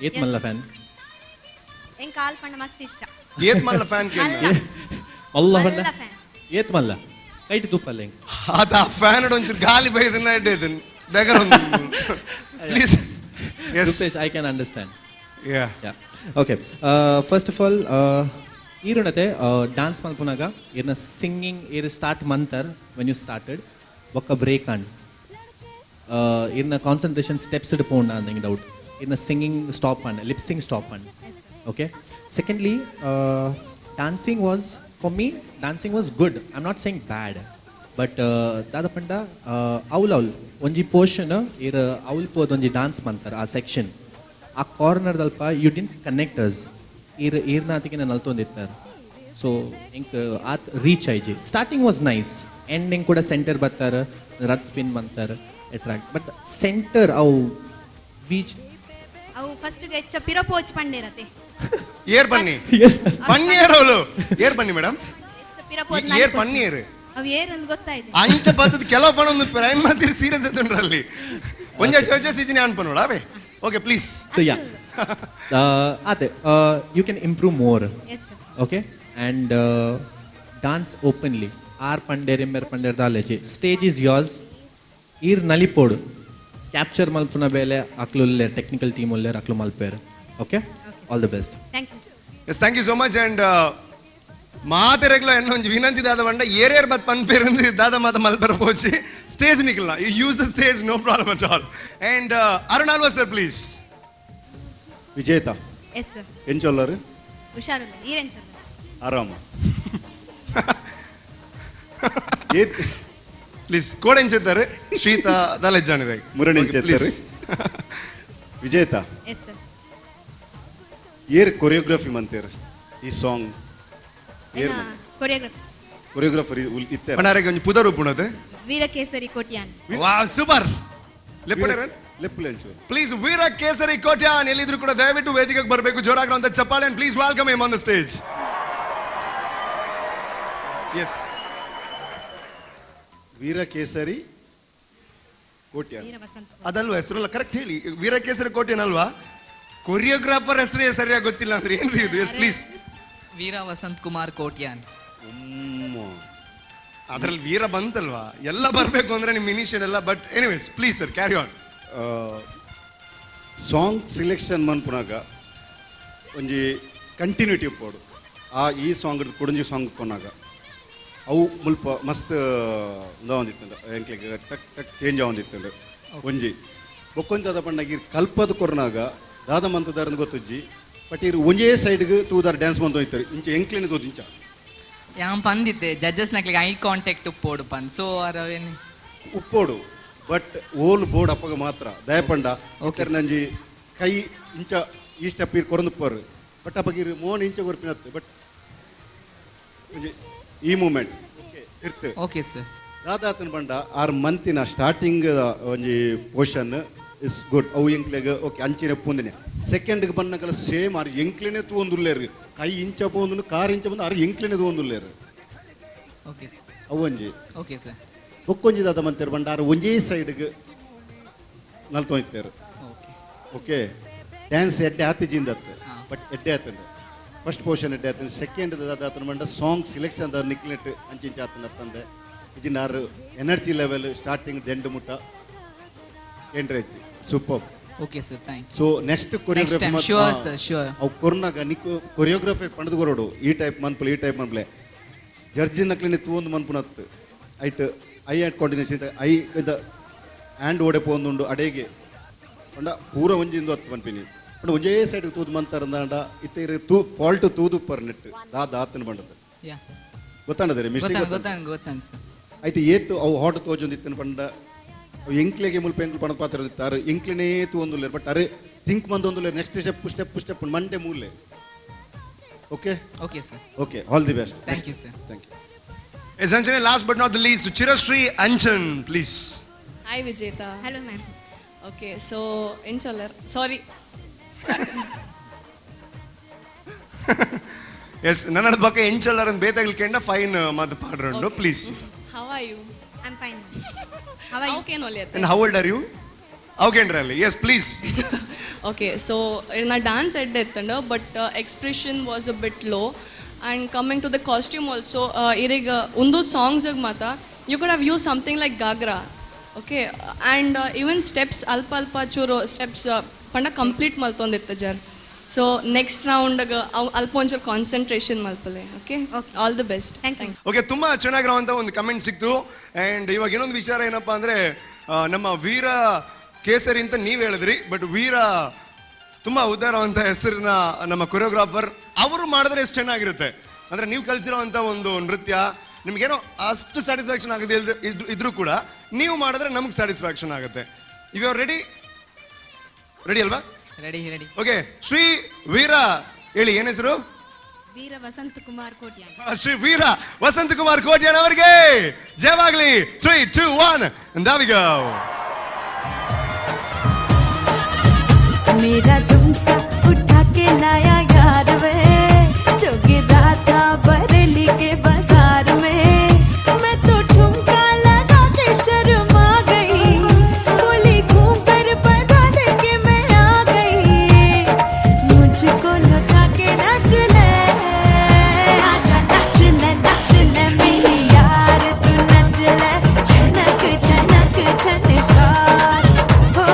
ಏತ್ ಮಲ್ಲ ಫ್ಯಾನ್? ಎಂಕ್ ಕಾಲ್ ಪಂಡ ಮಸ್ತ್ ಇಷ್ಟ. ಏತ್ ಮಲ್ಲ ಫ್ಯಾನ್? ಮಲ್ಲ ಪಂಡ ಮಲ್ಲ ಫ್ಯಾನ್. ಏತ್ ಮಲ್ಲ ಕೈಟ್ ತುಪ್ಪಲ್ಲ ಎಂಕ್ ಅದ ಫ್ಯಾನ್ ಒಂಚೂರು ಗಾಲಿ ಬೈದನ್ನ ಇಡ್ಡೇದನ್ ಬೇಗ please. Yes. Rupesh, I can understand. Yeah. Yeah. Okay. First of all, ಈರುಣತೆ dance ಮಲ್ಪುನಾಗ ಇರ್ನ ಸಿಂಗಿಂಗ್ ಇರ್ start Mantar when you started ಬೊಕ್ಕ ಬ್ರೇಕ್ ಆಂಡ್ ಇರ್ನ ಕಾನ್ಸಂಟ್ರೇಷನ್ ಸ್ಟೆಪ್ಸ್ ಇಡ್ ಪೋಂಡ ಅಂದಂಗೆ ಡೌಟ್. ಇರ್ನ singing stop and lip sync stop and okay. Secondly, dancing was for me, dancing was good. I am not saying bad, but ದಾದ ಪಂಡ ಅವ್ಲ್ ಅವ್ಲ್ ಒಂಜಿ portion ಇರ್ ಅವ್ಲ್ ಪೋದ್ ಒಂಜಿ dance ಮಂತಾರೆ ಆ ಸೆಕ್ಷನ್ ಆ ಕಾರ್ನರ್ದಲ್ಪ you didn't connect us. ಇರ್ ಈರ್ನಾತಿಗೆ ನಾನು ಅಲ್ತೊಂದಿತ್ತಾರೆ. ಸೊ ಇಂಕ್ ಆತ್ ರೀಚ್ ಆಯ್ಜಿ. ಸ್ಟಾರ್ಟಿಂಗ್ ವಾಸ್ ನೈಸ್, ಎಂಡಿಂಗ್ ಕೂಡ ಸೆಂಟರ್ ಬರ್ತಾರೆ, ರತ್ ಸ್ಪಿನ್ ಬಂತಾರೆ ಅಟ್ರಾಕ್ಟ್, ಬಟ್ ಸೆಂಟರ್ ಅವು ಬೀಚ್ ಅವು ಫಸ್ಟ್ ಹೆಚ್ಚ ಪಿರಪೋಚ್ ಪಂಡೇರತೆ. ಏರ್ ಬನ್ನಿ ಪನ್ನೀರ್ ಅವಳು ಏರ್ ಬನ್ನಿ ಮೇಡಮ್. ಪಿರಪೋಚ್ ಏರ್ ಪನ್ನೀರ್ ಅವು ಏರ್ ಒಂದು ಗೊತ್ತಾಯ್ತು. ಅಂಚ ಬತ್ತದ ಕೆಲವು ಪಣ ಒಂದು ಪ್ರೈಮ್ ಮಾತಿರಿ ಸೀರಿಯಸ್ ಎತ್ತುಂಡ್ರಲ್ಲಿ ಒಂಜೆ ಚರ್ಚಸ್ ಇಜಿನಿ ಅನ್ಪನೋಡ ಅವೇ. Okay please. ಸೊ ಯಾ ಆತೆ you can improve more. Yes sir. Okay. And dance openly are ಪಂಡೇರ್ ಎಮ್ಮೆರ್ ಪಂಡೇರ್ ದಾಲೇಜಿ ಸ್ಟೇಜ್ is yours. ಈರ್ ನಲಿಪೋಡು ಕ್ಯಾಪ್ಚರ್ ಮಲ್ಪುನ ಬೇಲೆ ಅಕ್ಲು ಟೆಕ್ನಿಕಲ್ ಟೀಮ್ ಉಲ್ಲೇರ್ ಅಕ್ಲು ಮಲ್ಪೇರು. Okay, all the best. Thank you sir. Yes, thank you so much. And ಮಾತೆರೆಗ್ಲ ಎನ್ನ ಒಂಜಿ ವಿನಂತಿ ದಾದ ಬಂಡ ಏರೇರ್ ಬತ್ ಪನ್ಪೇರಂದು ದಾದ ಮಾತ ಮಲ್ಪೆರ ಪೋಚಿ stage ನಿಕ್ಲ you use the stage, no problem at all. And Arun Alva sir please. Vijetha. Yes sir. ಎಂಚೊಲ್ಲರು? ಹುಷಾರುಲ್ಲ ಈರೆಂಚೊಲ್ಲ? ಆರಾಮ. ಪ್ಲೀಸ್ ಕೋಡ್ ಎಂಚೆತ್ತಾರೆ ಶ್ರೀತಾ ದಾಲೆಜ್ಜಾನಿ ಮುರಣಿ ಎಂಚೆತ್ತಾರೆ. ವಿಜೇತಾ. Yes sir. ಏರ್ ಕೊರಿಯೋಗ್ರಫಿ ಮಂತೇರ್ ಈ ಸಾಂಗ್? ಏರ್ ಕೊರಿಯೋಗ್ರಫಿ ಕೊರಿಯೋಗ್ರಾಫರ್ ಇತ್ತೆ ಪಣಾರೆಗೆ ಒಂಜಿ ಪುದರ್ ಉಪ್ಪುಣತೆ ವೀರಕೇಸರಿ ಕೋಟ್ಯಾನ್. Wow super. ಲೆಪ್ಪುಣೇರ ಲೆಪ್ಪುಲೆಂಚು ಪ್ಲೀಸ್. ವೀರ ಕೇಸರಿ ಕೋಟ್ಯಾನ್ ಎಲ್ಲಿದ್ರು ಕೂಡ ದಯವಿಟ್ಟು ವೇದಿಕೆಗೆ ಬರಬೇಕು. ಜೋರಾಗಿರುವಂತ ಚಪ್ಪಾಳೆ and please welcome him on the stage. Yes, Veerakesari Kotian ಅದಲ್ವಾ ಹೆಸರಲ್ಲ? ಕರೆಕ್ಟ್ ಹೇಳಿ, ವೀರಕೇಸರಿ ಕೋಟ್ಯಾನ್ ಅಲ್ವಾ? ಕೊರಿಯೋಗ್ರಾಫರ್ ಹೆಸರೇ ಸರಿಯಾಗಿ ಗೊತ್ತಿಲ್ಲ ಅಂದ್ರೆ ಏನ್ರಿ ಇದು? Yes please. ವೀರ ವಸಂತ್ ಕುಮಾರ್ ಕೋಟ್ಯಾನ್. ಅದ್ರಲ್ಲಿ ವೀರ ಬಂತಲ್ವಾ, ಎಲ್ಲ ಬರಬೇಕು ಅಂದ್ರೆ ನಿಮ್ಮ ಇನಿಷಿಯಲ್ ಎಲ್ಲ. But anyways please sir carry on. Song selection ಮನ್ಪುನಾಗ ಒಂಜಿ ಕಂಟಿನ್ಯೂಟಿ ಉಪ್ಪೋಡು. ಆ ಈ ಸಾಂಗ್ ಕುಡಂಜಿ ಸಾಂಗ್ ಪೋನಾಗ ಅವು ಮುಲ್ಪ ಮಸ್ತ್ ಒಂದಿತ್ತಂಡ ಎಂಕ್ಲೆಗ್ ಟಕ್ ಟಕ್ ಚೇಂಜ್ ಆವೊಂದಿತ್ತಂಡ ಒಂಜಿ ಬೊಕ್ಕೊಂಜಿ ಪಂಡಾಗ ಇರ್ ಕಲ್ಪದ ಕೊರ್ನಾಗ ದಾದ ಮಂತದಾರನ ಗೊತ್ತುಜ್ಜಿ, ಬಟ್ ಇರ್ ಒಂಜೇ ಸೈಡ್ಗೆ ತೂದಾರ ಡ್ಯಾನ್ಸ್ ಬಂದು ಹೋಯ್ತಾರೆ ಇಂಚ ಎಂಕ್ಲೆನೆ ತೋದು ಇಂಚ ಯಾನ್ ಪಂದಿತ್ತೆ ಜಡ್ಜಸ್ ನಕ್ಲಿಗೆ ಐ ಕಾಂಟ್ಯಾಕ್ಟ್ ಉಪ್ಪೋಡು ಪನ್ ಸೊ ಅರವೇನು ಉಪ್ಪೋಡು, ಬಟ್ ಓಲ್ ಬೋರ್ಡ್ ಅಪ್ಪಗ ಮಾತ್ರ ದಯಪಂಡ ಓಕೆ ನಂಜಿ ಕೈ ಇಂಚ ಈ ಸ್ಟೆಪ್ ಇರ್ ಕೊರಂದುಪ್ಪರು, ಬಟ್ ಅಪ್ಪಗ ಇರು ಮೋನ್ ಇಂಚ ಕೊರ್ಪಿನತ್ತು, ಬಟ್ ಒಂಜಿ ಈ ಮೂಮೆಂಟ್ ಓಕೆ ಇರ್ತು. Okay sir. ದಾದಾತನ ಬಂಡ ಆರು ಮಂತಿನ ಸ್ಟಾರ್ಟಿಂಗ್ ಒಂಜಿ ಪೋರ್ಷನ್ is good. ಅವು ಎಂಕ್ಲೆಗ್ ಓಕೆ ಅಂಚಿನ ಪೂಂದಿನಿ ಸೆಕೆಂಡ್ಗೆ ಬಂದಾಗಲ ಸೇಮ್ ಆರು ಎಂಕ್ಲೆನೆ ತೂವೊಂದುಲ್ಲೇರು, ಕೈ ಇಂಚ ಪೋಂದು ಕಾರ್ ಇಂಚ ಬಂದು ಆರು ಎಂಕ್ಲೆನೆ ತೂವೊಂದುಲ್ಲೇರು. Okay sir. ಅವು ಒಂಜಿ ಓಕೆ ಸರ್. ಬೊಕ್ಕೊಂಜಿ ದಾದ ಮಂತೇರು ಬಂಡ ಆರು ಒಂಜೇ ಸೈಡ್ಗೆ ನಲ್ತೊಂದಿತ್ತೇರು. ಓಕೆ ಡ್ಯಾನ್ಸ್ ಎಡ್ಡೆ ಆತಿಜಿಂದತ್ತು, ಬಟ್ ಎಡ್ಡೆ ಆತಂಡು ಫಸ್ಟ್ ಪೋರ್ಷನ್ ಎಡ್ಡೆ ಆತಂಡು. ಸೆಕೆಂಡ್ ದಾದ ಬಂಡ ಸಾಂಗ್ ಸಿಲೆಕ್ಷನ್ ದ ನಿಕ್ಲೆಟ್ ಅಂಚಿಂಚ ಆತನ ತಂದೆ ಇಜಿನ ಆರು ಎನರ್ಜಿ ಲೆವೆಲ್ ಸ್ಟಾರ್ಟಿಂಗ್ ದಂಡು ಮುಟ್ಟ ಎಂಟ್ರೇಜ್ super. Okay sir, thank you. So next choreography sure sir, sure. ಅವು ಕೊರ್ನಾಗ ನಿಕ್ಕು ಕೊರಿಯೋಗ್ರಫಿ ಪಂಡದು ಕೊರೋಡು ಈ ಟೈಪ್ ಮನ್ಪುಲೆ ಈ ಟೈಪ್ ಮನ್ಪುಲೆ ಜಡ್ಜಿ ನಕ್ಲಿನಿ ತೂವೊಂದು ಮನ್ಪುನತ್ತು ಐಟ್ I and coordination I ಇದ ಆ್ಯಂಡ್ ಓಡೆ ಪೋಂದುಂಡು ಅಡೇಗೆ ಪಂಡ ಪೂರ ಒಂಜಿಂದು ಹತ್ತು ಮನ್ಪಿನಿ ಪಂಡ ಒಂಜೇ ಸೈಡ್ ತೂದು ಮಂತಾರಂದಾಂಡ ಇತ್ತೆ ಇರು ತೂ ಫಾಲ್ಟ್ ತೂದು ಪರ್ ನೆಟ್ ದಾ ದಾತನ ಬಂಡದು. ಯಾ. ಗೊತ್ತಾಂಡದ್ರೆ ಮಿಸ್ಟೇಕ್. ಗೊತ್ತಾಂಡ್ ಗೊತ್ತಾಂಡ್ ಗೊತ್ತಾಂಡ್ ಸರ್. ಐಟ್ ಏತ್ ಅವು ಹಾಟ್ ತೋಜೊಂದಿತ್ತನ ಪಂಡ ಅವು ಎಂಕ್ಲೆಗೆ ಮುಲ್ಪ ಎಂಕ್ಲು ಪಣದ ಪಾತ್ರ ಇತ್ತಾರೆ ಎಂಕ್ಲೆನೇ ತೂವೊಂದುಲ್ಲೆರ್, ಬಟ್ ಅರೆ ಥಿಂಕ್ ಮಂದೊಂದುಲ್ಲೆರ್ ನೆಕ್ಸ್ಟ್ ಸ್ಟೆಪ್ ಸ್ಟೆಪ್ ಸ್ಟೆಪ್ ಮಂಡೆ ಮೂಲೆ. Okay. Okay sir. Okay, all the best. Thank you sir. Thank you. Yes Anjane, last but not the least Chirashree Anchan, please. Hi Vijetha. Hello ma'am. Okay, so ಎಂಚೊಲ್ಲರ್ sorry. S, ನನ್ನ ಪಕ್ಕ ಎಂಚಲ್ಲರ್ ಬೇತಾಗ್ಲಿಕ್ಕೆ fine ಮಾತು ಪಾಡ್ರಂಡು please. How are you? I am fine. How can ಒಲಿಯತ್ತೆ. And how old are you? ಓಕೆನ್ರಿ ಅಲ್ಲಿ. Yes please. Okay, so ನಾ dance ಎಡ್ಡೆ ಎತ್ತಂಡು, but expression was a bit low, and coming to the costume also, ಇರೀಗ ಒಂದು ಸಾಂಗ್ಸಿಗೆ ಮಾತ್ರ you could have use something like ghagra. Okay, and even steps ಅಲ್ಪ ಅಲ್ಪ ಚೂರು steps ಪಂಡ complete ಮಲ್ತೊಂದಿತ್ತು ಜರ್. ಸೊ ನೆಕ್ಸ್ಟ್ ರೌಂಡ್ ಅಲ್ಪ ಒಂಚೂರು concentration ಮಲ್ಪಲೆ. Okay, all the best. Thank you. Okay, ತುಂಬಾ ಚೆನ್ನಾಗಿರುವಂತ ಒಂದು ಕಮೆಂಟ್ ಸಿಕ್ತು. ಅಂಡ್ ಇವಾಗ ಇನ್ನೊಂದು ವಿಚಾರ ಏನಪ್ಪಾ ಅಂದ್ರೆ, ನಮ್ಮ ವೀರ ಕೇಸರಿ ಅಂತ ನೀವು ಹೇಳಿದ್ರಿ, ಬಟ್ ವೀರ ತುಂಬಾ ಉದಾರವಂತ ಹೆಸರಿನ ನಮ್ಮ ಕೊರಿಯೋಗ್ರಾಫರ್ ಅವರು ಮಾಡಿದ್ರೆ ಎಷ್ಟು ಚೆನ್ನಾಗಿರುತ್ತೆ ಅಂದ್ರೆ, ನೀವು ಕಲಿಸಿರುವಂತ ಒಂದು ನೃತ್ಯ ನಿಮ್ಗೇನೋ ಅಷ್ಟು ಸ್ಯಾಟಿಸ್ಫ್ಯಾಕ್ಷನ್ ಆಗದೆ ಇದ್ರೂ ಕೂಡ ನೀವು ಮಾಡಿದ್ರೆ ನಮ್ಗೆ ಸ್ಯಾಟಿಸ್ಫ್ಯಾಕ್ಷನ್ ಆಗುತ್ತೆ. If you are ready, ready ಅಲ್ವಾ? Ready ready. Okay, Shri ವೀರ ಹೇಳಿ, ಏನ್ ಹೆಸರು? ವೀರ ವಸಂತ ಕುಮಾರ್ ಕೋಟ್ಯಾನ್. ಶ್ರೀ ವೀರ ವಸಂತ ಕುಮಾರ್ ಕೋಟ್ಯಾನ್ ಅವರಿಗೆ ಜಯವಾಗ್ಲಿ. 3 2 1 and go. मेरा झुमका उठा के लाया यार वे, जो गिरा था बरेली के बाजार में, मैं तो ठुमका लगा के शर्मा गई, बोली घूम कर बता दे के मैं आ गई, मुझको लुटा के नाच ले, आजा नाच ले नाच ले मेरी यार तू नाच ले, झनक झनक झनकार, हो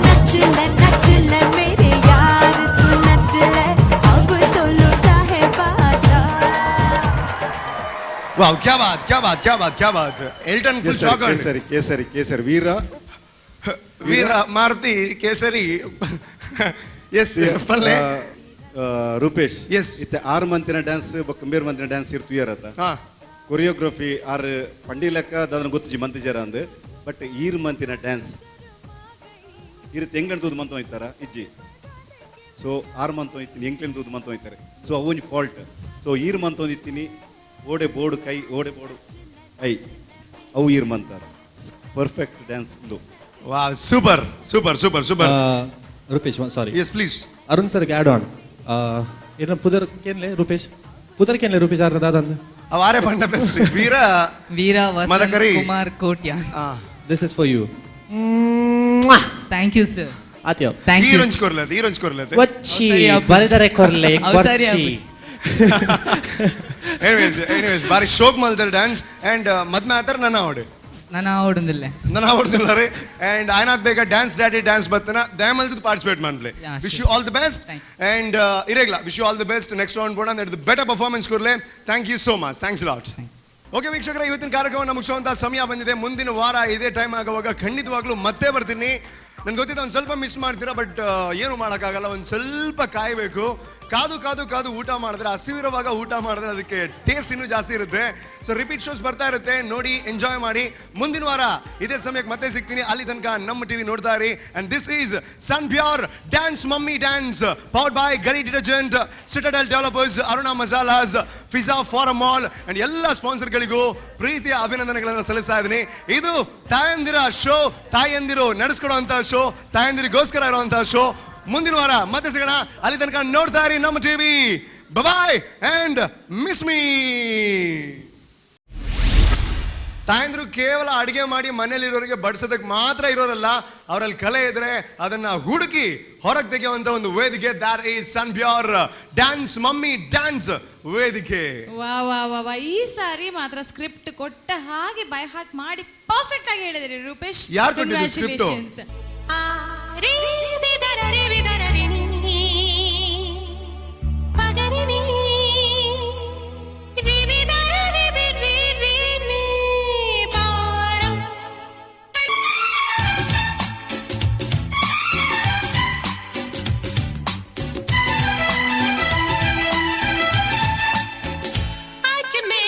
नाच ले नाच ले मेरे यार तू नाच ले, अब तो लुटा है बाजार. ವಾವ್, ಕ್ಯಾ ಬಾತ್, ಕ್ಯಾ ಬಾತ್, ಕ್ಯಾ ಬಾತ್, ಕ್ಯಾ ಬಾತ್. Elton full shock. ಕೇಸರಿ ಕೇಸರಿ ಕೇಸರಿ ವೀರ ವೀರ ಮಾರುತಿ ಕೇಸರಿ. ಎಸ್ ಪಲ್ಲೆ. ರೂಪೇಶ್. ಎಸ್. ಇತ್ತೆ 6 ಮಂತಿನ ಡ್ಯಾನ್ಸ್ ಬೊಕ್ಕ ಮೇರ್ ಮಂತಿನ ಡ್ಯಾನ್ಸ್ ಇರ್ತು ಇರತ್ತ ಕೊರಿಯೋಗ್ರಫಿ ಆರು ಪಂಡಿ ಲೆಕ್ಕ ದಾದನ ಗೊತ್ತುಜಿ ಮಂತಿ ಜರ ಅಂದ್, ಬಟ್ ಈರ್ ಮಂತಿನ ಡ್ಯಾನ್ಸ್ ಇರುತ್ತೆ ಎಂಗ್ಲೆಂಡ್ ತೂದು ಮಂತ ಹೋಯ್ತಾರ ಇಜ್ಜಿ. ಸೊ 6 ಮಂತ್ ಹೋಯ್ತೀನಿ ಎಂಗ್ಲೆಂಡ್ ತೂದು ಮಂತ ಹೋಯ್ತಾರೆ. ಸೊ ಅವೊಂಜಿ ಫಾಲ್ಟ್. ಸೊ ಈರ್ ಮಂತ್ ಹೊಂದಿತ್ತೀನಿ ಓಡೆ ಬೋರ್ಡ್ ಕೈ ಓಡೆ ಬೋರ್ಡ್ I ಅವು ಈರ್ ಮಂತಾರ ಪರ್ಫೆಕ್ಟ್ ಡ್ಯಾನ್ಸ್ ಇದು. ವಾ, super super super super. Rupesh, sorry. Yes please. Arun sir add on ಇರ್ನ ಪುದರ್ ಕೇನ್ಲೆ ರೂಪೇಶ್, ಪುದರ್ ಕೇನ್ಲೆ ರೂಪೇಶ್ ಆರ್ನ ದಾದಂದು ಅವಾರೆ ಪಂಡ best Veera Veera Vasantha Madakari. Kumar Kotian. This is for you. Thank you sir. ಆತ್ಯೋ. Thank you. ಈರೊಂಜ್ ಕೊರ್ಲತೆ, ಈರೊಂಜ್ ಕೊರ್ಲತೆ. ವಚ್ಚಿ ಬರೆದರೆ ಕೊರ್ಲೆ. ಅವ್ ಸರಿ. ವರ್ಚಿ. ಎನಿವೇಸ್ ಎನಿವೇಸ್, ಬಾರಿ ಶೋಕ್ ಮಲ್ತಾರೆ ಡ್ಯಾನ್ಸ್ ಅಂಡ್ ಮದ್ಮೆ ಆತರ ನನ್ನ ಅವಡೆ ನಾನು ಆವಡುಂದಿಲ್ಲ. ನನ್ನ ಆವಡ್ದಿಲ್ಲ ರೀ. ಅಂಡ್ ಆಯ್ನಾಥ್ ಬೇಗ ಡ್ಯಾನ್ಸ್ ಡ್ಯಾಡಿ ಡ್ಯಾನ್ಸ್ ಬರ್ತನ ದಯಮಲ್ದ ಪಾರ್ಟಿಸಿಪೇಟ್ ಮಾಡ್ಲಿ. Yeah, wish sure. You all the best and ಇರೇಗ್ಲ wish you all the best. Next round ಬೋಣ better performance ಕೊರ್ಲೆ. Thank you so much, thanks lot. Okay ವೀಕ್ಷಕರೇ, ಇವತ್ತಿನ ಕಾರ್ಯಕ್ರಮವನ್ನು ಮುಗಿಸುವಂತ ಸಮಯ ಬಂದಿದೆ. ಮುಂದಿನ ವಾರ ಇದೇ ಟೈಮ್ ಆಗುವಾಗ ಖಂಡಿತವಾಗ್ಲೂ ಮತ್ತೆ ಬರ್ತೀನಿ. ನನ್ಗೆ ಗೊತ್ತಿದೆ ಒಂದು ಸ್ವಲ್ಪ ಮಿಸ್ ಮಾಡ್ತೀರಾ, ಬಟ್ ಏನು ಮಾಡೋಕ್ಕಾಗಲ್ಲ, ಒಂದು ಸ್ವಲ್ಪ ಕಾಯಬೇಕು. ಕಾದು ಕಾದು ಕಾದು ಊಟ ಮಾಡಿದ್ರೆ, ಹಸಿವಿರುವಾಗ ಊಟ ಮಾಡಿದ್ರೆ ಅದಕ್ಕೆ ಟೇಸ್ಟ್ ಇನ್ನೂ ಜಾಸ್ತಿ ಇರುತ್ತೆ. ಸೊ ರಿಪೀಟ್ ಶೋಸ್ ಬರ್ತಾ ಇರುತ್ತೆ, ನೋಡಿ ಎಂಜಾಯ್ ಮಾಡಿ. ಮುಂದಿನ ವಾರ ಇದೇ ಸಮಯಕ್ಕೆ ಮತ್ತೆ ಸಿಗ್ತೀನಿ. ಅಲ್ಲಿ ತನಕ ನಮ್ಮ ಟಿವಿ ನೋಡ್ತಾ ಇರಿ. And this is Sun Pure dance mummy dance, powered by Ghadi detergent, Citadel developers, Aruna Masalas, Fiza forum mall and ಎಲ್ಲ ಸ್ಪಾನ್ಸರ್ಗಳಿಗೂ ಪ್ರೀತಿಯ ಅಭಿನಂದನೆಗಳನ್ನು ಸಲ್ಲಿಸ್ತಾ ಇದ್ದೀನಿ. ಇದು ತಾಯಂದಿರ ಶೋ, ತಾಯಂದಿರು ನಡೆಸ್ಕೊಡುವಂತಹ ಶೋ, ತಾಯಂದಿರಿಗೋಸ್ಕರ ಇರುವಂತಹ ಶೋ. ಮುಂದಿನ ವಾರ ಮತ್ತೆ ಸಿಗೋಣ. ಅಲ್ಲಿ ತನಕ ನೋಡ್ತಾ ಇರಿ ನಮ್ಮ TV. Bye and miss me. ತಾಯಂದ್ರು ಕೇವಲ ಅಡಿಗೆ ಮಾಡಿ ಮನೇಲಿರೋರಿಗೆ ಬಡಿಸೋದಕ್ಕೆ ಮಾತ್ರ ಇರೋರಲ್ಲ, ಅವರಲ್ಲಿ ಕಲೆ ಇದ್ರೆ ಅದನ್ನ ಹುಡುಕಿ ಹೊರಗೆ ತೆಗೆಯುವಂತ ಒಂದು ವೇದಿಕೆ, that is Sun Pure dance mummy dance ವೇದಿಕೆ. ವಾ ವಾ ವಾ ವಾ, ಈ ಸಾರಿ ಮಾತ್ರ ಸ್ಕ್ರಿಪ್ಟ್ ಕೊಟ್ಟ ಹಾಗೆ ಬೈ ಹಾರ್ಟ್ ಮಾಡಿ ಪರ್ಫೆಕ್ಟ್ ಆಗಿ ಹೇಳಿದ್ರಿ ರೂಪೇಶ್. ಯಾರ್ ಕೊಟ್ಟಿದ್ದು script? Congratulations. आज मैं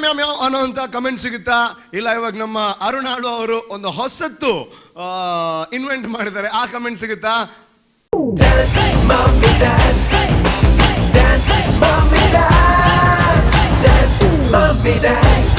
ಮ್ಯಾವ್ ಮ್ಯಾವ್ ಮ್ಯಾವ್ ಅನ್ನೋಂಥ ಕಮೆಂಟ್ ಸಿಗುತ್ತಾ, ಇಲ್ಲ ಇವಾಗ ನಮ್ಮ ಅರುಣ್ ಆಳ್ವ ಅವರು ಒಂದು ಹೊಸತ್ತು ಇನ್ವೆಂಟ್ ಮಾಡಿದ್ದಾರೆ, ಆ ಕಮೆಂಟ್ ಸಿಗುತ್ತಾ? Dance, mommy, dance. Dance, mommy, dance.